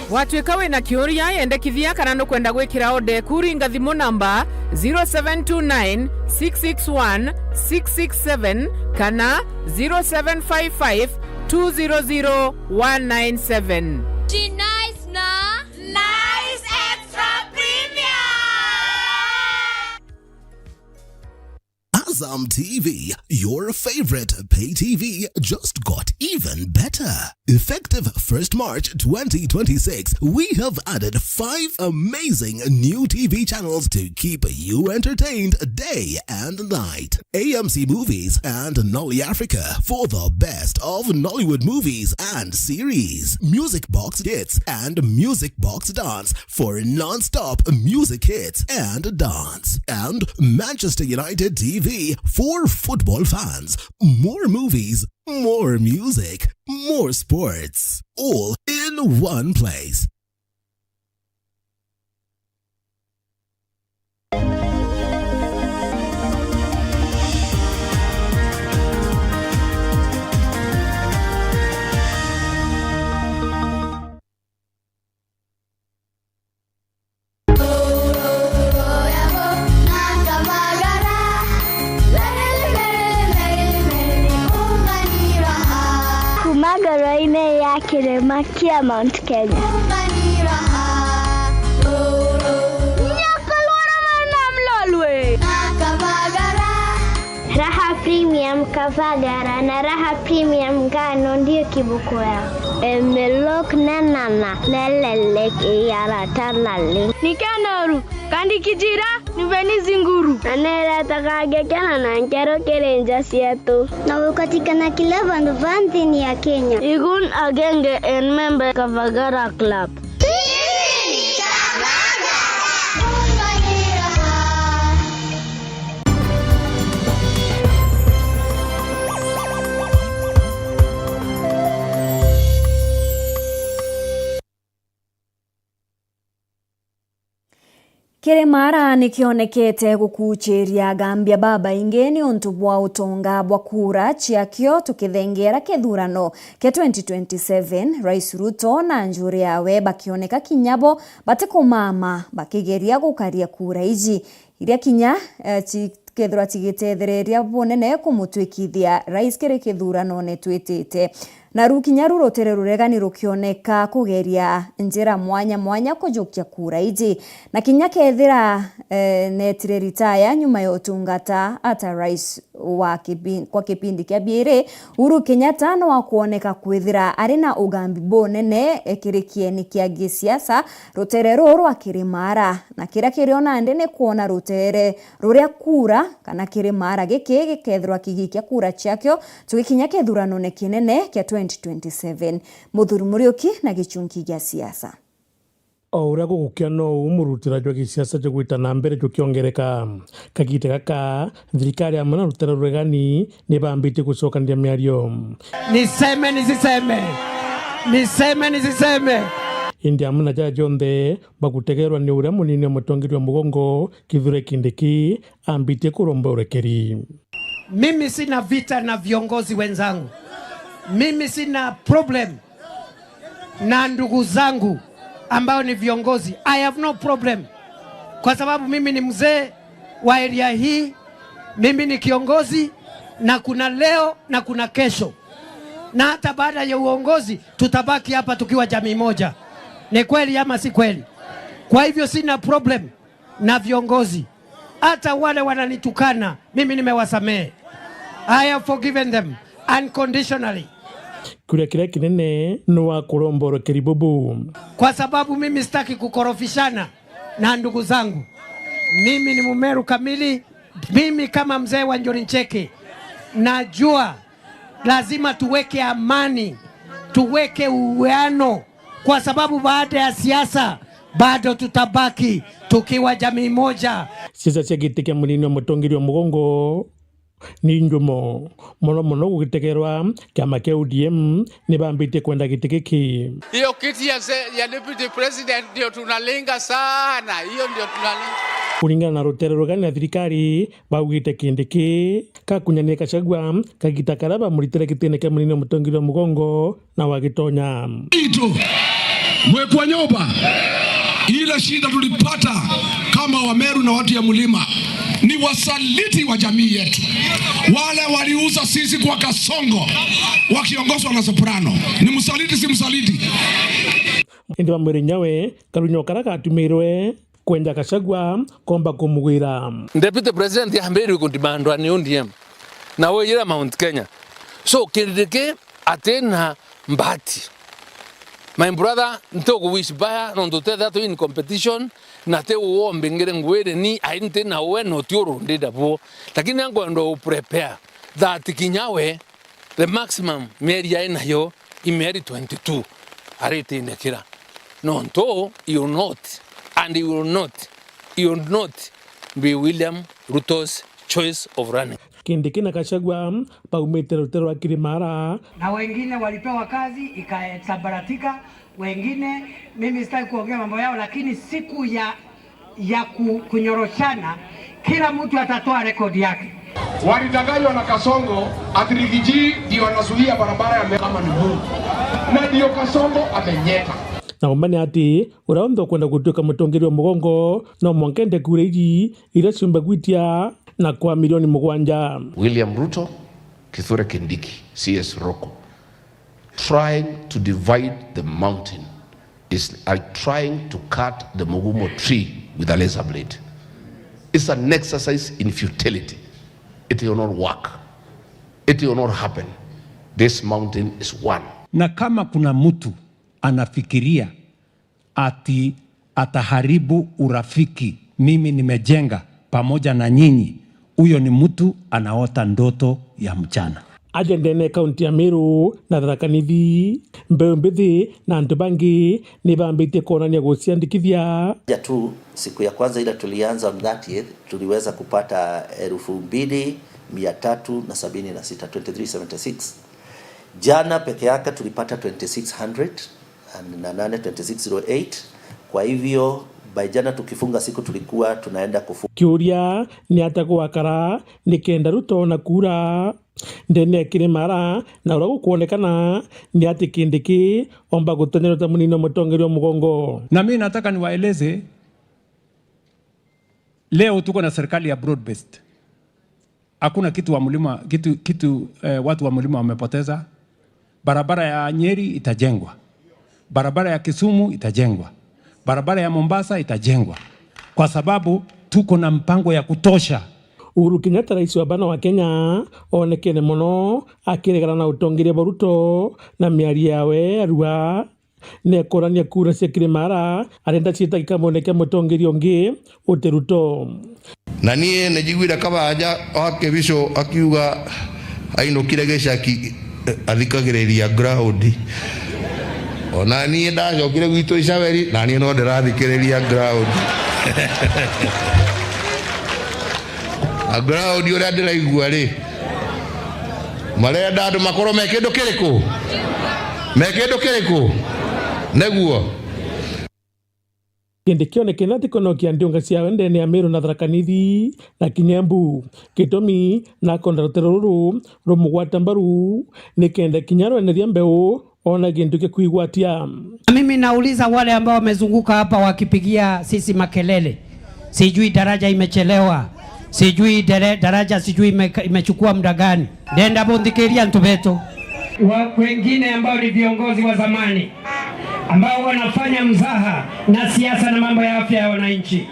Watuika wina kiuria, yendekithia kana nukwenda gwikira order eku, ringa thimu namba zero seven two nine, six six one, six six seven kana zero seven five five, two zero zero, one nine seven. Ti nice na Nice Extra Premium. Azam T V, your favorite pay T V, just got even better. Effective first March twenty twenty-six, we have added five amazing new T V channels to keep you entertained day and night. A M C Movies and Nolly Africa for the best of Nollywood movies and series. Music Box Hits and Music Box Dance for non-stop music hits and dance. And Manchester United T V for football fans. More movies, more music, more sports, all in one place. Kuma ngoro-inĩ ya kĩrĩma kĩa Mount Kenya. Nyakalwara mwana mlolwe. Raha Premium Kavagara na Raha Premium Ngano ndio kiboko yao. Emelok na nana, nelelek iyara tanale. Ni Kenoru, kandi Kijira, ni Venizi Nguru. Na neretaga ngekena na nkero kiri nja cietu. Na gukatikana kila vandu va nthini ya Kenya. Igun agenge en member Kavagara Club. Kirimara nikionekete gukuchiria agambia babaingi niuntu bwa utonga bwa kura chiakio tukithengeera kithurano kia twenty twenty-seven, Rais Ruto na njuri yawe bakioneka kinya bo batikumama bakigeria gukaria kura iji, iria kinya, eh, chikethirwa chigitethereria bunene kumutwikithia rais kiri kithuranone twitite. Naru kinya ru rutere ruregani rukioneka kugeria njira mwanya mwanya kujukia kura iji. Na kinya kethira, eh, netire ritaya nyuma ya utungata ata rais wa kipi-, kwa kipindi kia biiri, Uhuru Kenyatta no akwoneka kwithira ari na ugambi bunene, eh, kiri kieni kia gisiasa rutere ruru rwa Kirimara. Na kiria kirio nandi ni kwona rutere ruria kura kana Kirimara giki gikethirwa kigikia kura chiakio tugikinya kithuranone kinene kia twenty twenty-seven. Muthuri Muriuki na gichunki gia siasa. O uria gugukia nou, murutira jwa gisiasa jugwita na mbere jukiongereka. Kagita gaka, thirikari amwe na rutere ruregani ni bambitie gucokanira miario. Niseme nisiseme? Niseme nisiseme? Indi amwe na jaa jonthe, bagutegerwa ni uria munini wa mutongeria wa mugongo, Kithure Kindiki, ambitie kuromba urekeri. Mimi sina vita na viongozi wenzangu. Mimi sina problem na ndugu zangu ambao ni viongozi. I have no problem. Kwa sababu mimi ni mzee wa area hii, mimi ni kiongozi, na kuna leo na kuna kesho. Na hata baada ya uongozi, tutabaki hapa tukiwa jamii moja. Ni kweli ama si kweli? Kwa hivyo sina problem na viongozi. Hata wale wananitukana, mimi nimewasamehe. I have forgiven them unconditionally. Kuria kiria kinene ni wa kuromba urekeri bubu. Kwa sababu mimi sitaki kukorofishana na ndugu zangu. Mimi ni Mumeru kamili. Mimi kama mzee wa Njuri Ncheke, najua lazima tuweke amani, tuweke uwiano, kwa sababu baada ya siasa bado tutabaki tukiwa jamii moja. Siasa cia giti kia munini wa mutongeria wa mugongo ni njumo, mono mono gugitegerwa kiama kia O D M ni bambitie kwenda giti giki. Hiyo kiti ya se-, ya deputy president ndio tunalenga sana, hiyo ndio tunalenga. Kuringana na rutere ruregani na thirikari, baugite Kindiki kakunyania Gachagua kagita karia bamuritire gitine kia munini wa mutongeria wa mugongo na wagitonya. Itu, mwekwa nyumba, ile shida tulipata kama Wameru na watu ya mlima ni wasaliti wa jamii yetu, wale waliuza sisi kwa Kasongo wakiongozwa na Soprano. Ni msaliti, si msaliti? Indi bamwire nyawe karunya karia gatumirwe kwenja Gachagua komba kumugwira. Deputy President ambiririe kudimandwa ni O D M na wiyira Mount Kenya. So, Kindiki atina mbati. My brother, ntukuwish baya nontu tetha tu in competition na ti uombe ngire ngwire ni ai nti na we no ti urundida buo. Lakini ankwenda u prepare that kinya we the maximum mieri ai nayo i mieri twenty-two aritinde kira. Nontu you will not, and you will not, you will not be William Ruto's choice of running. Kindiki na Gachagua baumite rutere rwa Kirimara. Na wengine walipewa kazi ikasambaratika, wengine, mimi sitaki kuongea mambo yao, lakini siku ya, ya ku-, kunyoroshana, kila mtu atatoa rekodi yake. Walidanganywa na Kasongo ati Rigiji ndio anazuia barabara ya me-, kama ni Mungu. Na ndio Kasongo amenyeka. Na umane ati uria wonthe ukwenda gutuika mutongeria wa mugongo no mwanka ende kura iji iria ciumba gwitia na kwa milioni mugwanja. William Ruto, Kithure Kindiki, C S Roko, trying to divide the mountain is like trying to cut the mugumo tree with a laser blade. It's an exercise in futility. It will not work. It will not happen. This mountain is one. Na kama kuna mtu anafikiria ati ataharibu urafiki mimi nimejenga pamoja na nyinyi, huyo ni mtu anaota ndoto ya mchana. Aja ndene kaunti ya Meru na Tharaka Nithi, mbeu mbithi na antu bangi ni bambitie kwonania guciandikithia. Ja tu, siku ya kwanza ile tulianza on thirtieth, tuliweza kupata elfu mbili mia tatu na sabini na sita, twenty-three seventy-six. Jana peke yake tulipata twenty-six hundred na nane, twenty-six zero eight. Kwa hivyo, By jana tukifunga siku tulikuwa tunaenda kufu- Kiuria ni atia gwakara nikenda Ruto na kura ndene ya Kirimara, na uria gukwonekana ni ati Kindiki omba gutenyerwa ta munini wa mutongeria wa mugongo. Na mimi nataka niwaeleze, leo tuko na serikali ya broad based. Hakuna kitu wa mlima, kitu, kitu, eh, watu wa mlima wamepoteza. Barabara ya Nyeri itajengwa. Barabara ya Kisumu itajengwa. Barabara ya Mombasa itajengwa. Kwa sababu tuko na mpango ya kutosha. Uhuru Kenyatta, rais wa bana wa Kenya, onekene mono akiregana na utongeria bwa Ruto na miario yawe arua nekurania kura cia Kirimara, arenda ciita gikamoneke mutongeria ungi uti Ruto. Na niĩ nĩ njiguire kabaja wa Kĩbicũ akiuga ainũkire gĩcaki, eh, athikagĩrĩria ground. O na niĩ ndacokire gwitũ Icaweri, na niĩ no ndĩrathikĩrĩria ground. Na ground ũrĩa ndĩraigua rĩ, marenda andũ makorwo me kĩndũ kĩrĩkũ? Me kĩndũ kĩrĩkũ? Nĩguo. Kindiki onekene atikonokia ndiunga ciawe ndene ya Meru na Tharaka Nithi na kinya Embu. Gitumi, nakonda rutere ruru rumugwata mbaru, nikenda kinya rweneria mbeu ona gintu gia kwigwatia. Na mimi nauliza wale ambao wamezunguka hapa wakipigia sisi makelele, sijui daraja imechelewa, sijui dere-, daraja sijui ime-, imechukua muda gani. Ndenda bunthikiria antu betu. Wa-, wengine ambao ni viongozi wa zamani ambao wanafanya mzaha na siasa na mambo ya afya ya wananchi.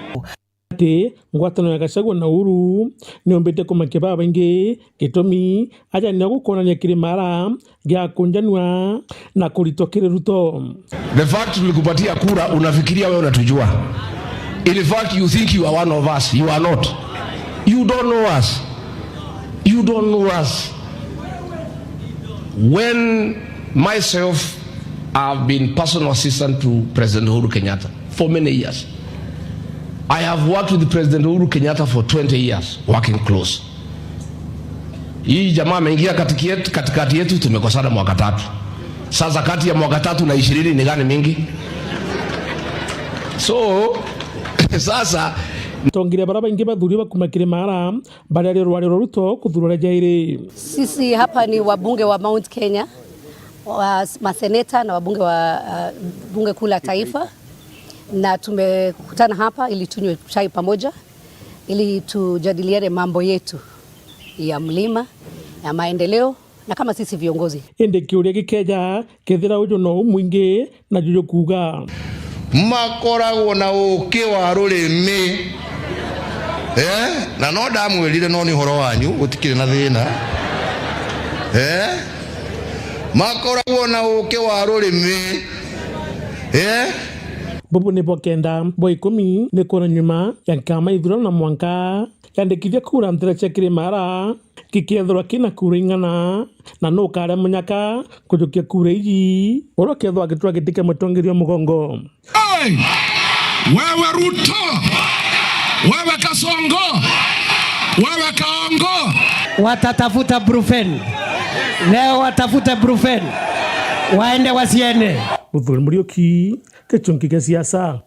Ati ngwataniro ya Gachagua na Uhuru niumbite kumakia babaingi, gitumi aja nio gukonania Kirimara gia kunjanua na kuritwa kiri Ruto. The fact tulikupatia kura, unafikiria wewe unatujua? In fact, you think you are one of us. You are not. You don't know us. You don't know us. When myself, I've been personal assistant to President Uhuru Kenyatta for many years. I have worked with President Uhuru Kenyatta for twenty years, working close. Hii jamaa ameingia katikati yetu, katikati yetu, tumekosana mwaka tatu. Sasa kati ya mwaka tatu na ishirini ni gani mingi? So, sasa atongeria bara baingi bathuri bakuma Kirimara bariaria rwari rwa Ruto kuthurwa ria jairi. Sisi hapa ni wabunge wa Mount Kenya, wa maseneta na wabunge wa, uh, bunge kuu la taifa, na tumekutana hapa ili tunywe chai pamoja, ili tujadiliane mambo yetu ya mlima, ya maendeleo, na kama sisi viongozi. Indi kiuria gikeja, kethira uju no umwingi na juju kuuga. Makoragwo na ũũkĩ wa rũrĩmĩ. Eh? Na no ndamwĩrire, no nĩ ũhoro wanyu, gũtikĩrĩ na thĩna. Eh? Makoragwo na ũũkĩ wa rũrĩmĩ. Eh? Bubu nibwo kenda bwa ikumi nĩ kuona nyuma ya nkama ithurano na mwanka yandikithia kura ntere cia Kirimara gikethirwa kina kura ing'ana, na nukaria munyaka kujukia kura iji, uria ukethirwa agitura giti kia mutongeria wa mugongo. Hey! Wewe Ruto! Wewe Kasongo! Wewe Kaongo! Watatafuta Brufen. Leo watafute Brufen. Waende wasiende. Muthuri Muriuki, Gichunki kia siasa.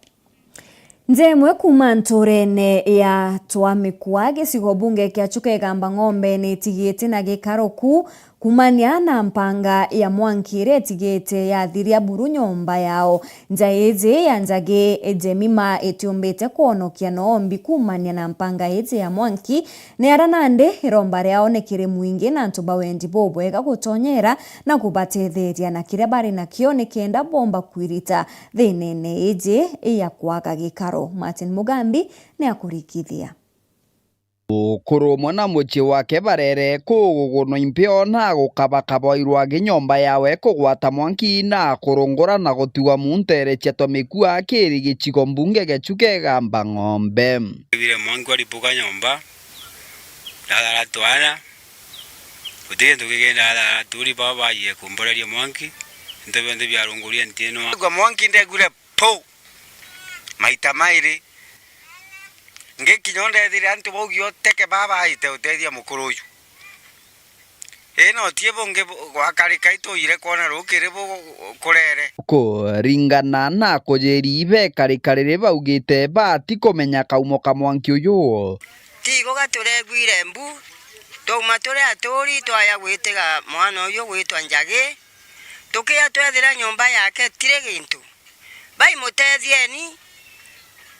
Nja imwe kuuma ntuurene ya Twamikwa, gicigo bunge kia Chuka Igamba Ng'ombe, ni itigite na gikaro ku kuumania na mpanga ya mwanki iria itigite yathiria buru nyomba yao. Nja iji ya Njagi Jemima itiumbite kwonokia noombi kuumania na mpanga iji ya mwanki, ni aria nandi iromba riao ni kiri mwingi na antu ba wendi bubwega gutonyera na kubatetheria na kiria bari nakio nikenda bomba kwirita thiinene iji ya kwaga gikaro. Martin Mugambi ni akurikithia. Ukuru umwe na mucii wake barere kugugunwa impio na gukabakabwa irwagi nyomba yawe kugwata mwanki na kurungura na gutigwa muntu erecia Twamikwa kiri gicigo mbunge gia Chuka Igamba Ng'ombe. Ithire mwanki waripuka nyomba, ndathara twana, guti gintu kigenda athara, aturi baba baie kumboreria mwanki, into bionthe biarungurie nti ino. Igua mwanki ndegwire puu maita mairi. Ngikinya ndethire antu bau gioteke baba baite utethia mukuru uju. Ii no tie bungi bu-, gwakarika, ituire kwona rukiri bu-, kurere. Kuringana na akujiri bekarika riri baugite bati kumenya kaumo ka mwanki uyu. Tigo gaturegwire mbu, twauma turi aturi, twaja gwitiga mwana uyu gwitwa Njagi, tukia twethira nyomba yake tiri gintu. Bai, mutethieni,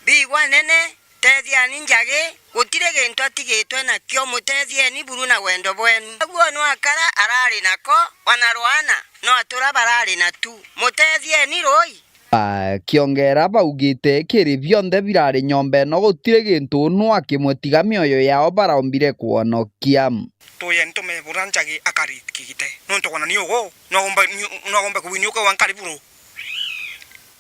bigwa nene, tethiani Njagi, gutiri gintu atigitwe nakio, mutethieni buru na wendo bwenu. Aguo no akara arari nako, ona rwana no atura barari natu. Mutethieni rui. Bakiongera baugite kiri bionthe birari nyomba ino gutiri gintu nwa kimwe tiga mioyo yao barombire kwonokia. Tuyeni tumebura Njagi akari kigite, nontu kwona ni ugu, no agomba, ni, no agomba kuwini uke wa nkari buru.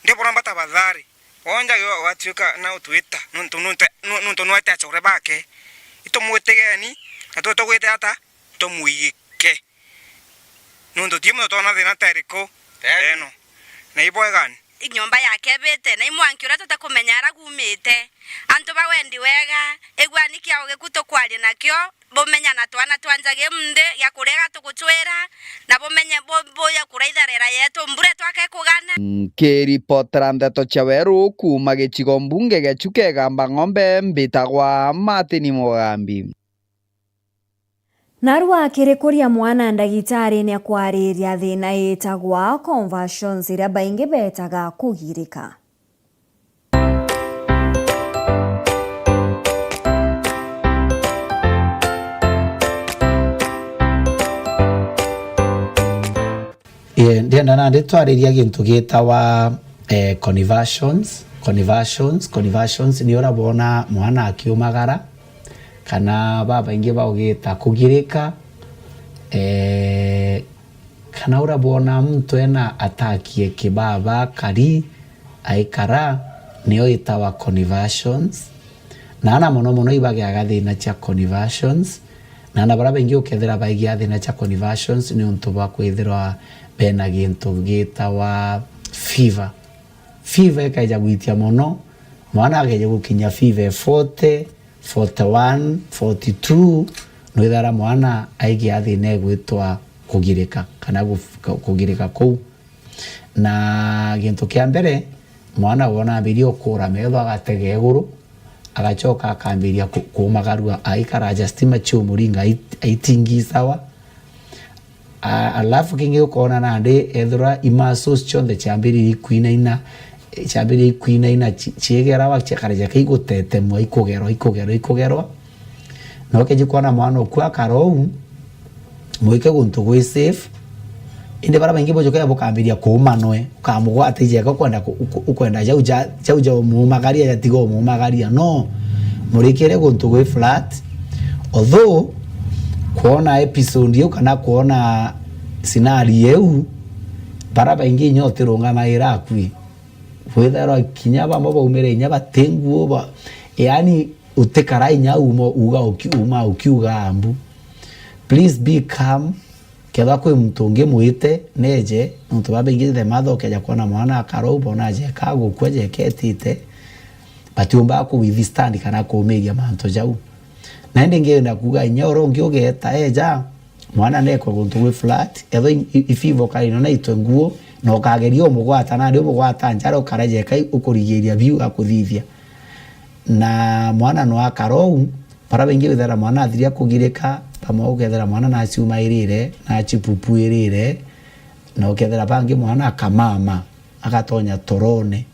Ndibura mbata bathari. Wonjage wa-, watuika na utwita, nuntu, nuntu, nu-, nuntu nwete achore bake. Itumwitigeni, na twe tugwite ata? Tumwigike. Nuntu ti muntu twona thina ta iriku. Teni. Eno. Na ibwegani. Nyomba yake ebite, na imwanki uria tutakumenya ara gumite. Antu ba wendi wega, igwani kiao giku tukwaria nakio, bumenya na twana twa Njagi munthi gia kuria gatugucwira, na bumenye bu-, buya kuraitharera yetu, mbura twake kugana. Nkiripotera ndeto cia weru kuuma gicigo mbunge gia Chuka Igamba Ng'ombe, mbitagwa Martin Mugambi. Narua kirikuria mwana ndagitari ni akwariria thina itagwa conversions, iria baingi betaga kugirika. Eh, ndienda nandi twariria gintu gitawa, eh, conversions. Conversions, conversions ni uria bona mwana akiumagara, kana babaingi baugita kugirika, eh, kana uria bona muntu ena atakie kibaba kari aikara, niyo itawa conversions. Na ana mono mono ibagiaga thina cia conversions, na ana baria baingi ukethira baigia thina cia conversions ni untu bwa kwithirwa bena gintu gitawa fever. Fever ikaija gwitia mono, mwana akeja gukinya fever forty, forty-one, forty-two, nwithaira mwana aigia thina igwitwa kugirika, kana guf-, kugirika kuu. Na gintu kia mbere, mwana wona ambirie ukura metho agatega iguru, agacoka akambiria ku-, kumagarua aikara aja stima ciumuringa ait-, aitingi sawa. A-, alafu kingi ukona nandi ethirwa i muscles cionthe ciambiririe ikwinaina, ciambiririe ikwinaina, ci-, ciegerawa, ciakara jaka igutetemwa, ikugerwa, ikugerwa, ikugerwa. Na ukeji kwona mwana uku akara uu, mwike guntu gwi safe. Indi baria baingi bujukaga bukambiria kuuma nwe, ukamugwata ijeka ukwenda ku-, uku-, ukwenda jau ja, jau ja umumagaria, jatiga umumagaria. No, murikire guntu gwi flat. Although, kwona episode iu kana kwona scenario iu, baria baingi inya utirungamaira akui. Withairwa kinya bamwe baumire inya bati nguo ba, yaani, utikara inya uma uga uki-, uma ukiuga mbu. Please be calm. Kethwa kwi muntu ungi mwite neje, nontu babaingi the mother ukeja kwona mwana akara uu, bona ajeka gukua, ajeka etite, batiumbaga ku withstand kana kumiria mantu jau. Na indi ngienda kuuga inya uria ungi ugeeta eja, mwana nekwe guntu gwi flat, ethwa i, i, ifivo kari no naitwe nguo, na ukageria umugwata, nandi umugwata njara ukara jeka ukurigiria biu akuthithia. Na mwana no akara uu, baria baingi withera mwana athiria kugirika, bamwe ukethera mwana naciumairire, nacipupuirire, na ukethera bangi mwana akamama, agatonya torone,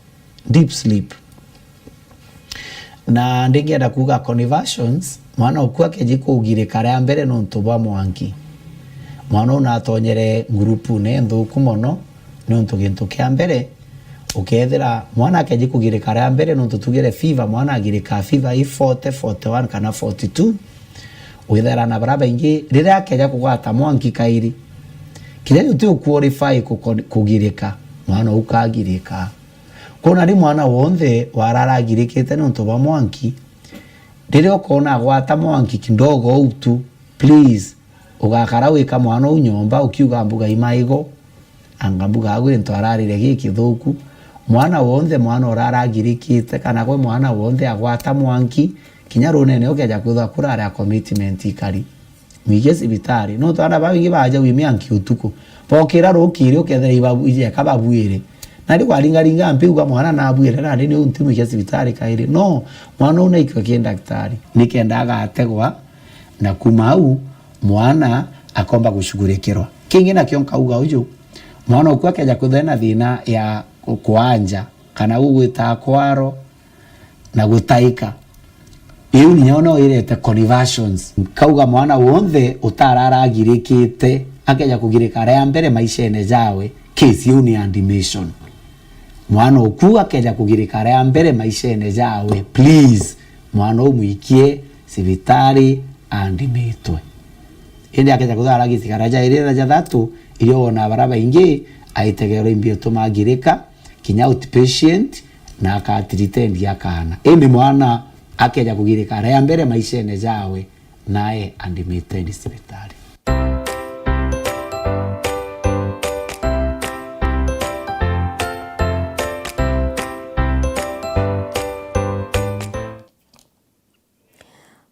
deep sleep. Na ndingienda kuuga conversions, mwana uku akeji kugirika ria mbere nontu bwa mwanki. Mwana uu natonyere ngurupune nthuku mono, nontu gintu kia mbere, ukethira mwana akeji kugirika ria mbere, nontu tugire fever, mwana agirika fever i forty, forty-one kana forty-two. Withera na baria baingi, riria akeja kugwata mwanki kairi, kinya uti u qualify ku-, kugirika, mwana uu kagirika. Kwou nari mwana wonthe warara agirikite nontu bwa mwanki, riria ukoona agwata mwanki kidogo uu tu, please, ugakara wika mwana uu nyomba ukiuga mbuga i maigo, anga mbuga agwe into ararire gikithuku. Mwana wonthe, mwana urara agirikite, kana gwe mwana wonthe agwata mwanki, kinya runene ukeja kwithwa kurari a commitment ikari. Mwikie cibitari. Nontu aana babaingi baja wimia nki utuku. Bokira rukiri ukethira ibabu-, ijeka babuire. Nandi kwaringaringa mpi uga mwana nabuire, nandi niu ntimwikia cibitari kairi. No, mwana uu naikue ki ndagitari. Nikenda agategwa, na kuma au, mwana akomba gushugurikirwa. Kingi nakio nkauga uju, mwana uku akeja kwithira ena thina ya ku-, kwanja, kana gugwita kwaro, na gutaika. Iu niyo no irete conversions. Nkauga mwana wonthe utararagirikite akeja kugirika ria mbere maishene jawe, case iu ni admission. Mwana uku akeja kugirika ria mbere maishene jawe, please, mwana umwikie cibitari admitwe. Indi akeja kuthara gicigara ja iri na ja thatu, irio wona bara baingi aitegerwa imbi utuma agirika, kinya outpatient, na akatreatendi akaana. Indi mwana akeja kugirika ria mbere maishene jawe, nae admittendi cibitari.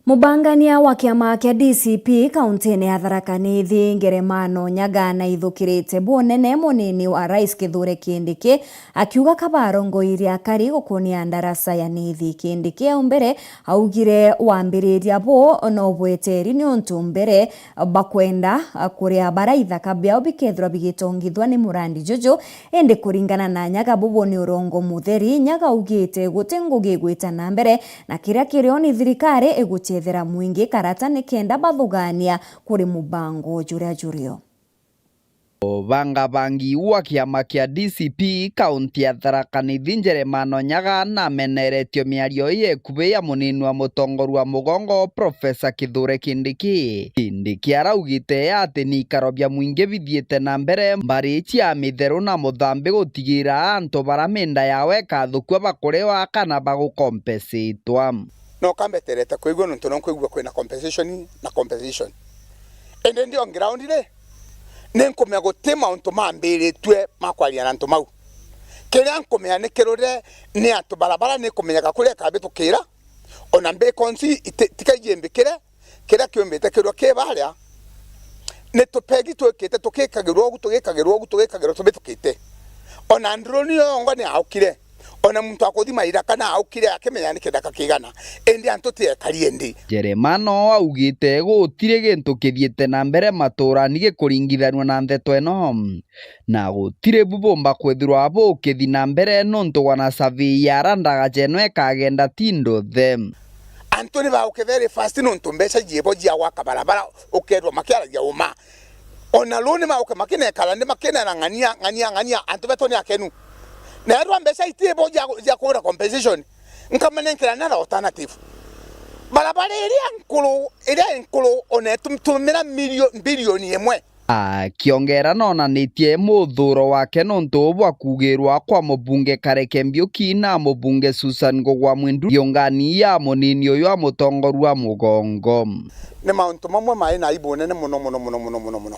Mubangania wa kiama kia D C P kauntine ya Tharaka Nithi, Ngeremano Nyaga, naithukirite bunene munini wa Rais Kithure Kindiki, akiuga kabarongoirie akari gukunia ndaraca ya Nithi. Kindiki au mbere augire wambiriria bu no bweteri niuntu mbere bakwenda kuria bara ithaka biao bikethirwa bigitongithua ni murandi juju. Indi kuringana na Nyaga, bubu ni urongo mutheri. Nyaga augite guti ngugi igwita na mbere, na kiria kirio ni thirikari iguchethera mwingi karata nikenda bathugania kuri mubango juria jurio. Bangabangi wa kiama kia D C P kaunti ya Tharaka Nithi, Njeremano Nyaga, nameneretio miario ii ikubi ya munini wa mutongoria wa mugongo, Profesa Kithure Kindiki. Kindiki araugite ati ni ikaro bia mwingi bithiite na mbere mbari cia mitheru na muthambi gutigira antu bara minda yao ikathukua bakurewa kana bagukompesitwa. No kambeterete kwigua nontu no nkwigua kwina compensation na compensation. Indi ndi on ground ri, ni nkumenya guti mauntu mambiritue ma kwaria na antu mau. Kiria nkumenya ni kirure ni antu barabara ni kumenyeka kuria ikabitukira, ona mbikonsi iti-, tikaiji mbikire, kiria kiumbite kirua ki baria, ni tupegi twikite, tukikagirwa ugu, tugikagirwa ugu, tugikagirwa tubitukite. Ona nduruni yongwa ni aukire. Ona muntu akuthima iraka na aukire akimenya ni kithaka kigana, indi antu ti ekari indi. Jeremano augite gutiri gintu kithiite na mbere maturani gikuringithanua na ndeto ino, na gutiri bubumba kwithirwa bukithi na mbere nontu gwana survey ya ara ndagacha ino ikagenda ti nduthe. Antu ni bauke very fast nontu mbeca ciibo cia gwaka barabara ukeerwa makiaragia uma. Ona ruu ni mauke makinekara nthi makinera ng'ania, ng'ania, ng'ania, antu betu ni akenu. Na ethirwa mbeca itiibo cia, cia kugura compensation, nkamenenkera another alternative. Barabara iria nkuru, iria inkuru ona itumira milio-, bilioni imwe. Akiongera nonanitie muthuuro wake nontu bwa kuugirwa kwa mubunge Kareke Mbiuki na mubunge Susan Ngugwa Mwindu, thiungani ya munini uyu wa mutongoria wa mugongo. Ni mauntu mamwe mai na aibu nene mono, mono, mono, mono, mono, mono.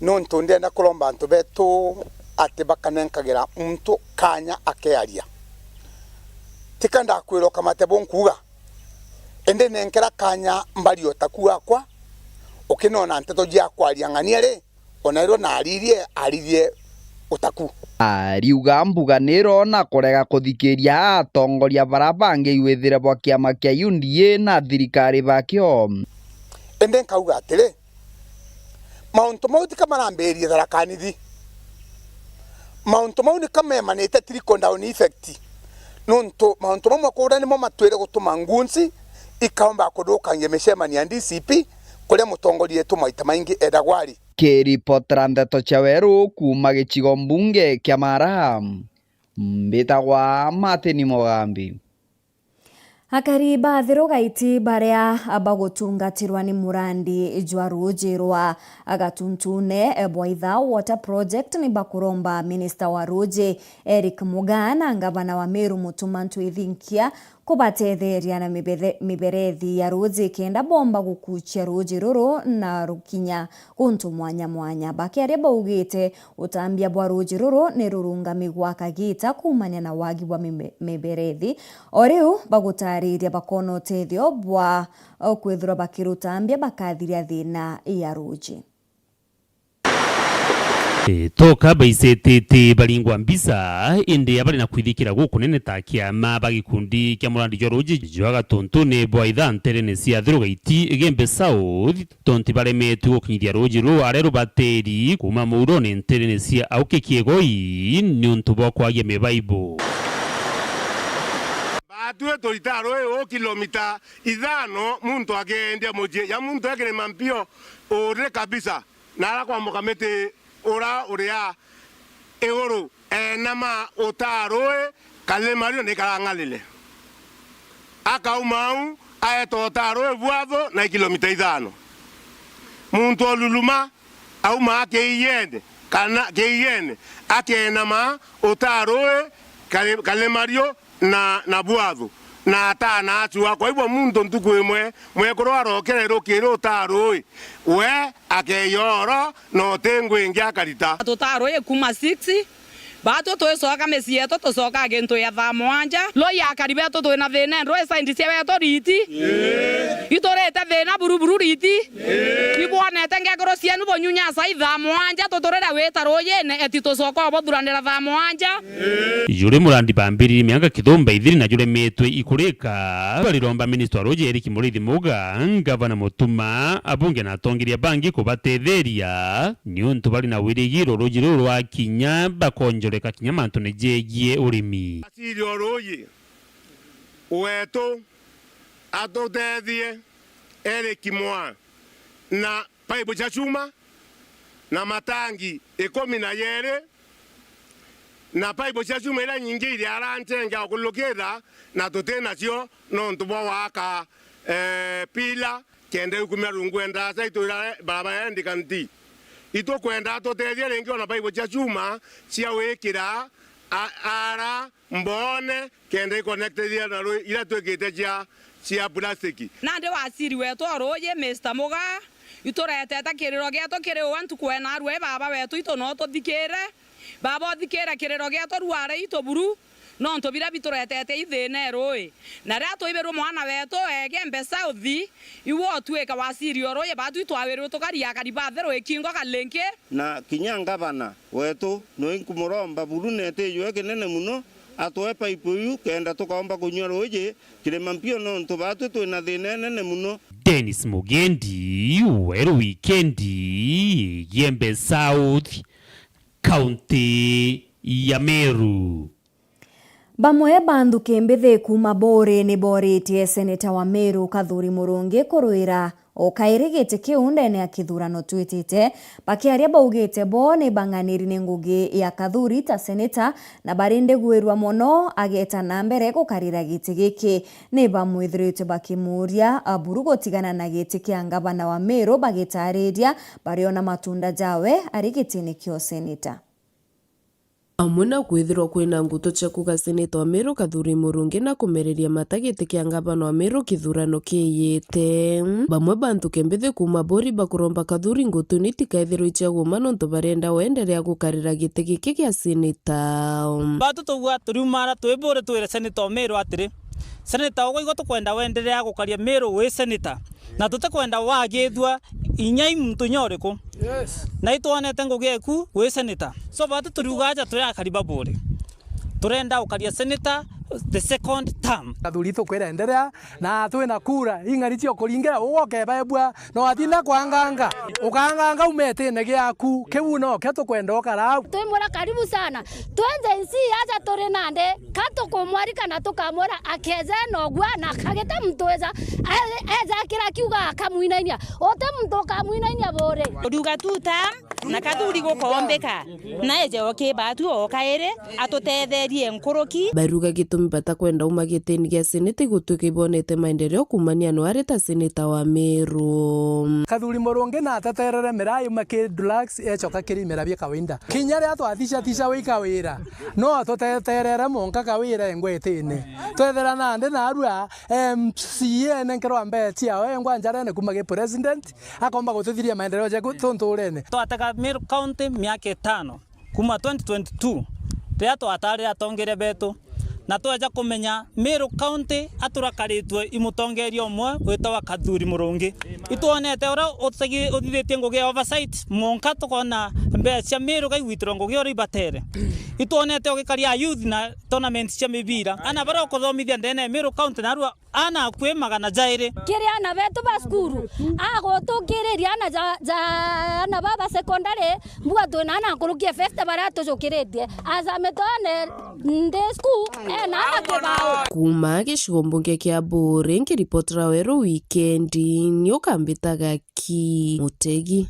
Nontu ndienda kuromba antu betu ati bakanenkagira muntu kanya akearia. Tika ndakwira ukamate bunkuuga. Indi nenkera kanya mbari utaku wakwa, ukinona nteto cia kwaria ng'ania ri, ona ethirwa naaririe, aririe utaku. Ariuga mbuga nirona kurega kuthikiria atongoria bara bangi iwithire bwa kiama kia U D A na thirikari bakio. Indi nkauga atiri, mauntu mau tika marambirie Tharaka Nithi. Mauntu mau nika memanite trickle down effect. Nontu mauntu mamwe kuria nimo matwire gutuma ngunzi ikaumba kuthukangia micemanio ya D C P, kuria mutongoria wetu maita maingi ethagwa ari. Kiripotera ndeto cia Weru kuuma gicigo mbunge kia Mara, mbitagwa Martin Mugambi. Akari ba Thiru Gaiti baria bagutungatirwa ni murandi jwa ruuji rwa Gatuntune bwa Itha Water Project ni bakuromba minista wa ruuji Eric Mugaa na ngavana wa Meru Mutuma M'Ethingia kubatetheria na mibethe-, miberethi ya ruuji kenda boomba gukuucia ruuji ruru na rukinya guntu mwanya mwanya. Bakiaria baugite utambia bwa ruuji ruru ni rurungamigwa kagita kuumania na wagi bwa mime-, miberethi. O riu bagutaariria bakoona utethio bwa, o, kwithirwa bakirutambia bakathiria thiina ya ruuji. E, toka baicetete baringwa mbica, indi abari na kwithikira gukunene ta kiama ba gikundi kia murandi jwa ruuji jwa Gatuntuni bwa Ithaa nterene cia Thiru Gaiti, Igembe South, tontu baremetwe gukinyithia ruuji ruu aria rubateri kuuma muurone nterene cia Auki Kiegoi niuntu bwa kwagia mibaibu. Baatwi turitaa ruuji uu kilomita ithano, muntu akeendia mucii ya muntu e Kirima Mpio uri kabisa. Na ara kwambuka miti ura uria iguru, eenama utaa ruuji, karima rio ni karang'arire. Akauma au, aeta utaa ruuji bwathu na kilomita ithano. Muntu o Luluma, auma kiiyene, kana kiiyene, akeenama utaa ruuji, kari-, karima rio, na, na bwathu, na ataana acua. Kwa hivyo muntu ntuku imwe mwekuru arokere rukiri utaa ruuji, we akeya oro na uti ngui ingi akarita. Tutaa ruuji kuuma six, baatwi twicoka micii yetu, tucokaa gintu ya thaa mwanja. Ruuji akari betu twina thiina, ruuji side cia wetu riti? Iturite thiina buru buru riti? Ibwonete ngekuru cienu bunyunya saa ithaa mwanja tuturire wita ruujine, eti tucoka ubuthuranira thaa mwanja? Juri murandi bambiririe miaka kithumba ithiri na juremetwe ikurika, bariromba minista wa ruuji Eric Muriithi Muga, ngavana Mutuma, abunge na atongeria bangi kubatetheria, niuntu bari na wirigiro ruuji ruru rwakinya bakonjoreka kinya mantune jegie urimi. Asiri o ruuji wetu atutethie Eric Mwa na paipu cia cuma na matangi ikumi na jeeri, na paipu cia cuma iria nyingi iri arantenga o kulukira na tuti nacio nontu bwa waka, eh, pila kenda ikumia rungu e ndaraca itwira barabara ya Ndikanti. Itukwenda atutethie ringi ona paipu cia cuma cia wikira a-, ara mboone kenda iconnectithia na rui-, iria twikite cia, cia plastic. Nandi wasiri wetu o ruuji, Mister Muga, ituretete kiriro gietu kiri uwe ntuku ena arua i baba wetu, itu no tuthikire. Baba uthikire kiriro gietu ruare itu buru, nontu biria bituretete i thiina e ruuji. Na riria twibirwe mwana wetu e Igembe South, iwe utuike wasiri o ruuji, baatwi twawirwe tukari akari ba Thiru ikingo kalingi. Na kinya ngavana wetu, nui nkumuromba buru na etijwe kinene muno, atue paipu iu, kenda tukaomba kunyua ruuji Kirima Mpio, nontu baatwi twina thiina inene muno. Dennis Mugendi, Weru Wikendi, Igembe South, kaunti ya Meru. Bamwe ba nthuki mbithi kuuma Buuri ni booritie seneta wa Meru Kathuri Murungi kurwira o kairi giti kiu ndene ya kithurano twitite. Bakiaria baugite bo ni bang'aniri ni ngugi ya Kathuri ta seneta na bari ndigwirua mono ageeta na mbere gukarira giti giki. Ni bamwithiritwe bakimuuria buru gutigana na giti kia ngavana wa Meru bagitaariria bariona matunda jawe ari gitini kia useneta. Amwe na kwithirwa kwina nguto cia kuuga seneta wa Meru Kathuri Murungi na kumereria mata giti kia ngavana wa Meru kithurano kiiyite. Bamwe ba nthuki mbithi kuuma Buuri bakuromba Kathuri ngutu ni tikaithirwe cia guuma nontu barenda wenderea gukarira giti giki gia seneta. Batu tugua turiumara twi Buuri twire seneta wa Meru atiri, seneta ugwe igwe tukwenda wenderea gukaria Meru wi seneta. Na tutikwenda wagithua inya i muntu inya uriku. Yes. Na itwonete ngugi eku wi seneta. So batu turiuga aja turi akari ba Buuri. Turenda ukaria seneta the second term. Kathuri tukwira enderea na twina kura ing'ani cia kuringira ugwe ukebebua na watinda kwanganga. Ukanganga umetine giaku. Kiu no kio tukwenda ukara au. Twimwira karibu sana. Twenze nsi aja turi nandi. Ka tukumwarika na tukamwira akeze na ugua na akagita muntu eza, e-, eza kira kiuga akamwinainia. Uti muntu ukamwinainia Buuri. Uriuga two term, Na Kathuri gukombika, na eje oki batu o kairi, atutetherie nkuruki. Baruga gitumi batakwenda uma gitini gia seneti gutuika ibonete maendeleo kumania no ari ta seneta wa Meru. Kathuri Murungi na ateterere miraa yuma ki drugs ecoka kiri imera bia kawaida. Kinya riria twathicatica wika wira, no atuteterere monka kawira engwetine. Twethira nandi narua M C A nenkerwa mbeca ciao engwa njarene kuma gi president, akomba gututhiria maendeleo jeku tunturene. Twatega Meru County miaka itano, kuma twenty twenty-two, riria twatarire atongeria betu, na tweja kumenya Meru County aturakaritwe i mutongeria umwe witawa Kathuri Murungi. Itwonete uria utegi-, uthithitie ngugi ya oversight, monka tukona mbeca cia Meru kaigwitirwa ngugi uria ibatere. Itwonete ugikaria youth na tournaments cia mibira. Ana baria ukuthomithia ndene ya Meru County narua ana akui magana jairi. Kiri ana betu ba cukuru, agutukiriria ana ja, ja, ana ba, ba secondary, mbua twina ana nkuruki ya fifty baria tujukiritie. As a metone ndi school, ena ana kibao. Kuma gicigo mbunge kia Buuri, nkiripotera Weru Wikendi, ni ukambitaga ki Mutegi.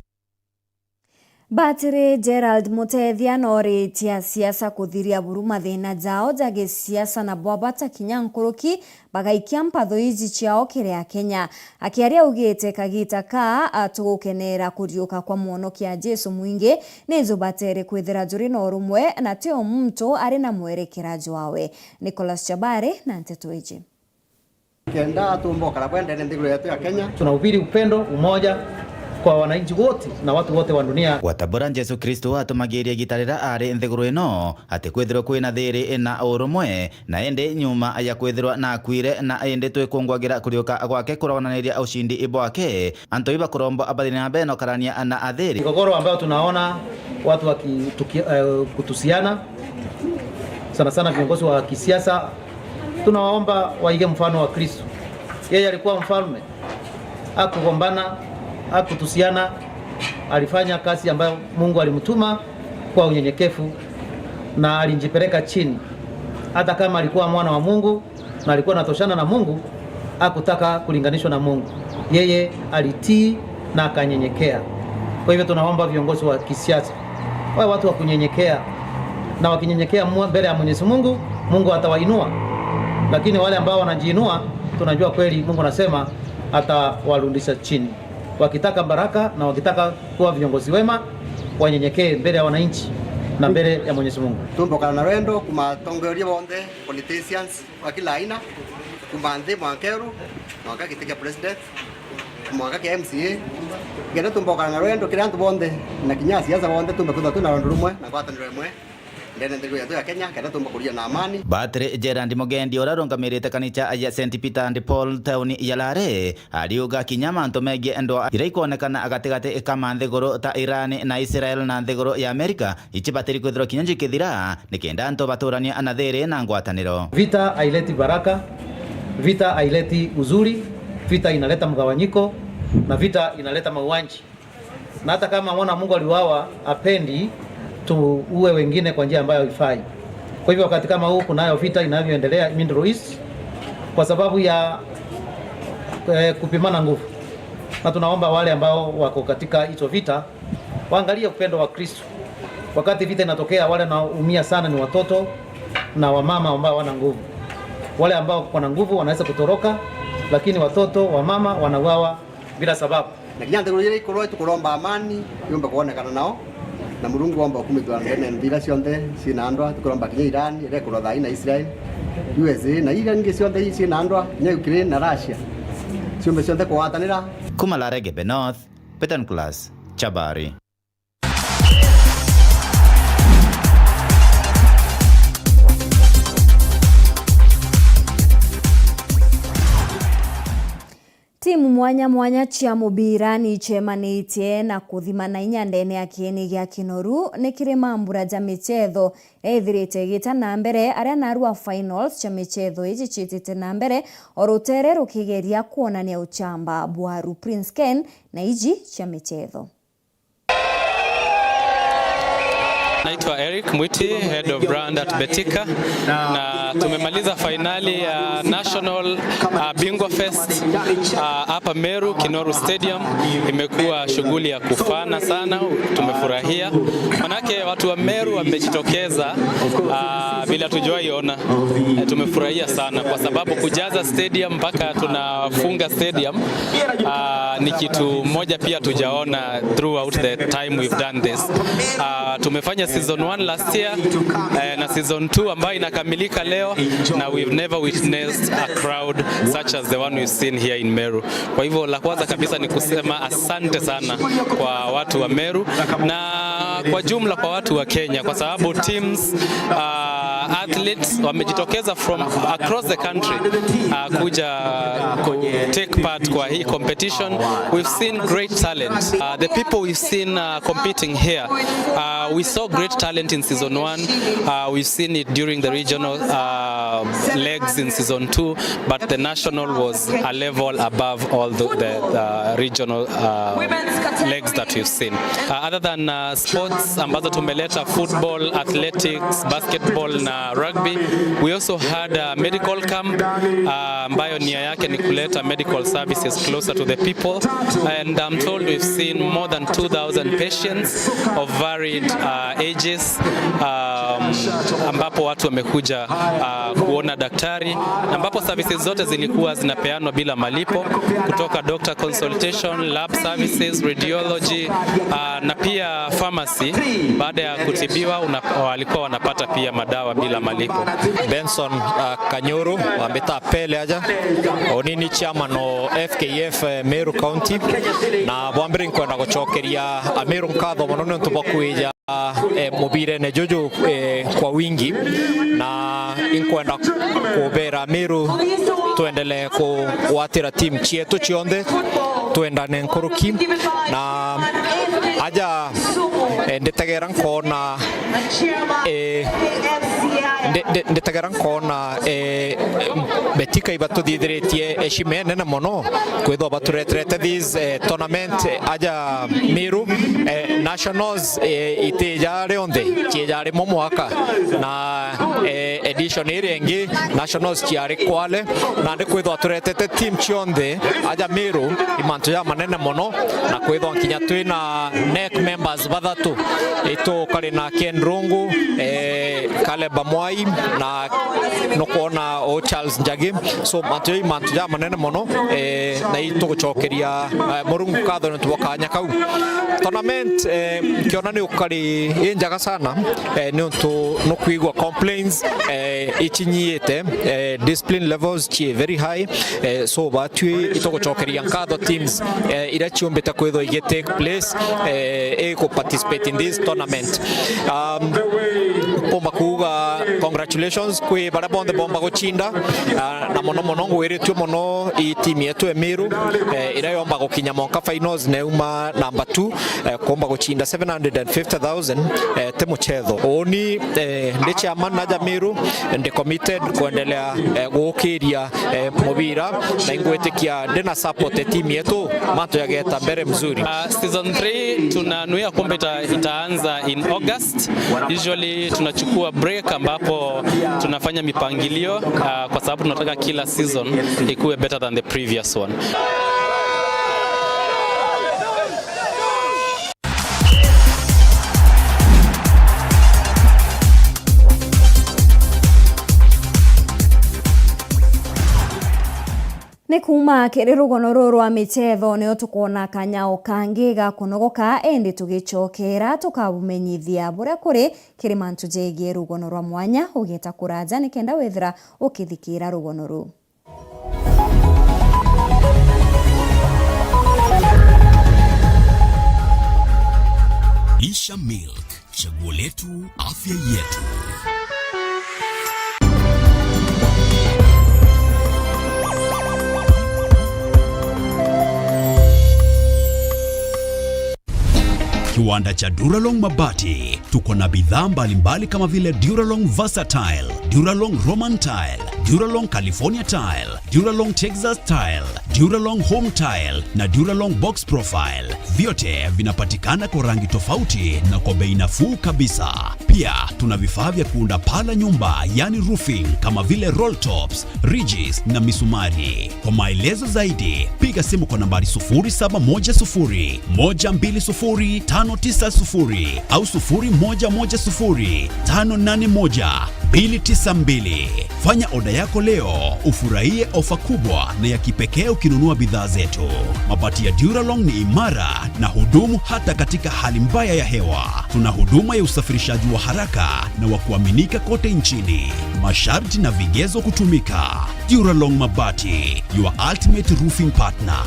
Batiri Gerald Mutethia noritie asiasa kuthiria buru mathina jao ja gisiasa na bwabata kinya nkuruki bagaikia mpatho iji ciao kiri Akenya. Akiaria augite kagita ka, a, tugukenera kuriuka kwa mwonokia Jesu mwingi, ni jubatere kwithira juri na urumwe na ti o muntu ari na mwerekera jwawe. Nicholas Chabari na nteto iji. Kenda tumba ukara bwendene nthiguru yetu ya Kenya. Tunahubiri upendo, umoja kwa wananchi wote na watu wote wa dunia. Gwatabura Jesu Kristo atumagiria igita riria ari nthiguru ino, ati kwithirwe kwina thiri na urumwe, na indi nyuma ya kwithirwa na akuire, na indi twikungwagira kuriuka gwake kuronaniria ucindi bwake, antu ibakurombo abathini na mbere na ukarania na athiri. Migogoro ambayo tunaona watu waki-, tuki-, eh, kutusiana, sana sana viongozi wa kisiasa, tunawaomba waige mfano wa Kristo. Yeye alikuwa mfalme, hakugombana, hakutusiana, alifanya kazi ambayo Mungu alimtuma kwa unyenyekevu na alijipeleka chini. Hata kama alikuwa mwana wa Mungu na alikuwa anatoshana na Mungu, hakutaka kulinganishwa na Mungu. Yeye alitii na akanyenyekea. Kwa hivyo tunaomba viongozi wa kisiasa wawe watu wa kunyenyekea, na wakinyenyekea mu-, mbele ya Mwenyezi Mungu, Mungu atawainua. Lakini wale ambao wanajiinua, tunajua kweli Mungu anasema atawarudisha chini. Wakitaka baraka na wakitaka kuwa viongozi wema, wanyenyekee mbele ya wananchi na mbele ya Mwenyezi Mungu. Tumbokana na wendo kuma atongoria bonthe, politicians, wa kila aina, kuma nthi mwanka iguru, mwanka giti kia president, mwanka kia M C A, kenda tumbokana na rwendo kiri antu bonthe, na kinya asiasa bonthe, tumbe kwithirwa twina rwendo rumwe na ngwataniro imwe ndene nthiguru yetu ya Kenya, kenda tumbe kuria na amani. Batiri Gerald Mugendi, uria arungamirite kanitha ya Saint Peter and Paul tauni ya Lare, ariuga kinya mantu megii ndwaa iria ikwonekana gatigati ka manthiguru ta Iran na Israel na nthiguru ya Amerika, ici batiri kwithirwa kinya jikithira, nikenda antu baturania na thiri na ngwataniro. Vita haileti baraka, vita haileti uzuri, vita inaleta mgawanyiko, na vita inaleta mauaji. Na hata kama mwana wa Mungu aliuawa, hapendi tuue wengine kwa njia ambayo haifai. Kwa hivyo wakati kama huu kunayo vita inavyoendelea Middle East kwa sababu ya, eh, kupimana nguvu. Na tunaomba wale ambao wako katika hizo vita waangalie upendo wa Kristo. Wakati vita inatokea, wale wanaumia sana ni watoto na wamama ambao hawana nguvu. Wale ambao wako na nguvu wanaweza kutoroka, lakini watoto, wamama wanauawa bila sababu. Na kinya nthiguru iria ikurwa tukuromba amani yumbe kwonekana nao, na Murungu womba kumithwa ndene nthi iria cionthe ciina ndwaa, tukuromba kinya Iran iria ikurwa thaa ii na Israel, U S A, na iria ingi cionthe ii ciina ndwaa, kinya Ukraine na Russia, ciumbe cionthe kugwatanira. Kuma Lare Gebe North, Peter Nicholas, Chabari. Timu mwanya mwanya cia mubira ni icemanitie na kuthimana inya ndene ya kieni gia Kinoru ni kiri mambura ja michetho ethirite igita na mbere, aria narua finals cia michetho iji ciitite na mbere, o rutere rukigeria kwonania uchamba bwaru. Prince Ken na iji cia michetho. Naitwa Eric Mwiti, Head of Brand at Betika, na tumemaliza fainali ya National, uh, Bingwa Fest, uh, hapa Meru, Kinoru Stadium. Imekuwa shughuli ya kufana sana, tumefurahia. Manake watu wa Meru wamejitokeza, uh, vile hatujawahi ona. Eh, tumefurahia sana kwa sababu kujaza stadium mpaka tunafunga stadium, uh, ni kitu moja pia tujaona throughout the time we've done this. Uh, tumefanya season one last year, eh, na season two ambayo inakamilika leo, na we've never witnessed a crowd such as the one we've seen here in Meru. Kwa hivyo, la kwanza kabisa ni kusema asante sana kwa watu wa Meru na kwa jumla kwa watu wa Kenya, kwa sababu teams, uh, athletes wamejitokeza from across the country, uh, kuja ku take part kwa hii competition. We've seen great talent. Uh, the people we've seen, uh, competing here, uh, we saw great talent in season one. Uh, we've seen it during the regional, uh, legs in season two, but the national was a level above all the, the, uh, regional, uh, legs that we've seen. Uh, other than, uh, sports ambazo tumeleta, football, athletics, basketball na rugby, we also had a medical camp, uh, ambayo nia yake ni kuleta medical services closer to the people, and I'm told we've seen more than two thousand patients of varied, uh, ages, um, ambapo watu wamekuja, uh, kuona daktari, ambapo services zote zilikuwa zinapeanwa bila malipo, kutoka doctor consultation, lab services, radiology, uh, na pia pharmacy. Baada ya kutibiwa, una-, walikuwa wanapata pia madawa bila malipo. Benson, uh, Kanyuru, wambita Pele aja. Uni ni chairman o F K F, eh, Meru County. Na bwa mbere nkwenda gucokeria Ameru nkatho mono ni untu bwa kwija, eh, mubirene juju, eh, kwa wingi. Na inkwenda kubera Ameru twendelee kugwatira team cietu cionthe, twendane nkuruki. Na aja, eh, nditegera nkona, eh, ndi-, ndi-, nditegera nkona, eh, Betika ibatuthithiritie heshima inene mono kwithwa batureterete this, eh, tournament, eh, aja Meru, eh, nationals, eh, itija rionthe, ciija rimwe mwaka, na, eh, edition iri ingi nationals ciari Kwale, na ndi kwithwa turetete team cionthe aja Meru, i mantu ja manene mono, na kwithwa nkinya twina NEC members bathatu, itu kari na Ken Rungu, eh, Caleb Amwai, na nukwona o Charles Njagi. So, mantu jau i mantu ja manene mono, eh, na itugucokeria, eh, Murungu nkatho niuntu bwa kanya kau. Tournament, eh, nkiona ni ukari injaga sana, eh, niuntu nukwigua complaints, eh, icinyiite, eh, discipline levels ci very high, eh, so batwi itugucokeria nkatho teams, eh, iria ciumbite kwithwa igi take place, eh, igu participate in this tournament. Um, mpumba kuuga congratulations kwi baria bonthe bomba gucinda, ah, na mono mono ngwiritue mono i team yetu ya Meru, eh, iria yomba gukinya monka finals na yauma number two, eh, kumba gucinda seven hundred and fifty thousand, eh, ti muchetho. Uni, eh, ndi chairman naja Meru, ndi committed kwendelea, eh, gukiria, eh, mubira, na ingwitikia ndi na support ya team yetu, mantu yageta mbere mzuri. Uh, season three tunanuia kumbe ita-, itaanza in August. Usually tunachukua break ambapo tunafanya mipangilio, uh, kwa sababu tunataka kila season ikuwe better than the previous one. Ni kuuma kiri rugono ruru rwa michetho nio tukoona kanya o kangi ga kunogoka, indi tugicokera tukabumenyithia buria kuri kiri mantu jegie rugono rwa mwanya. Ugeta kuraja nikenda withira ukithikira rugono ruu. Isha Milk, chaguo letu, afya yetu. Kiwanda cha Duralong Mabati. Tuko na bidhaa mbalimbali kama vile Duralong Versatile, Duralong Roman Tile, Duralong California Tile, Duralong Texas Tile, Duralong Home Tile na Duralong Box Profile. Vyote vinapatikana kwa rangi tofauti na kwa bei nafuu kabisa. Pia tuna vifaa vya kuunda paa la nyumba, yani roofing, kama vile roll tops, ridges na misumari. Kwa maelezo zaidi, piga simu kwa nambari sufuri saba moja sufuri, moja mbili sufuri, tano tisa sufuri au sufuri moja moja sufuri, tano nane moja, mbili tisa mbili. Fanya oda yako leo, ufurahie ofa kubwa na ya kipekee ukinunua bidhaa zetu. Mabati ya Duralong ni imara na hudumu hata katika hali mbaya ya hewa. Tuna huduma ya usafirishaji wa haraka na wa kuaminika kote nchini. Masharti na vigezo kutumika. Duralong Mabati, your ultimate roofing partner.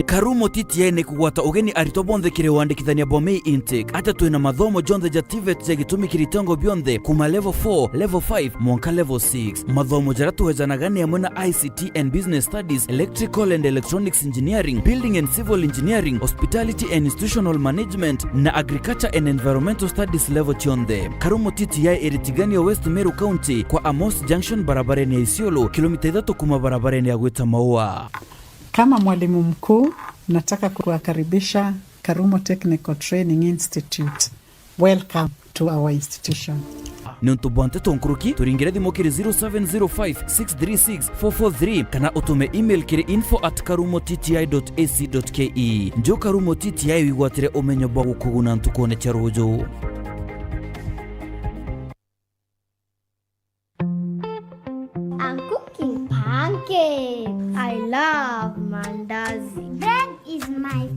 Karumo T T I ni kugwata ugeni aritwa bonthe kiri wandikithania bwa May Intake. Ata twina mathomo jonthe ja TVET ja gitumi kiri itengo bionthe, kuma level four, level five, mwanka level six. Mathomo jaria tuhejanaga ni amwe na I C T and Business Studies, Electrical and Electronics Engineering, Building and Civil Engineering, Hospitality and Institutional Management, na Agriculture and Environmental Studies level cionthe. Karumo T T I iri Tigania, West Meru County, kwa Amos Junction, barabarene ya Isiolo, kilomita ithatu kuma barabarene ya gwita Maua. Kama mwalimu mkuu, nataka kuwakaribisha Karumo Technical Training Institute. Welcome to our institution. Niuntu bwa nteto nkuruki, turingire thimu kiri zero seven zero five, six three six, four four three kana utume email kiri info at karumo T T I dot A C dot K E. Nju Karumo T T I wigwatire umenyo bwa gukuguna ntukune cia ruju. I'm cooking pancakes. I love mandazi. Bread is my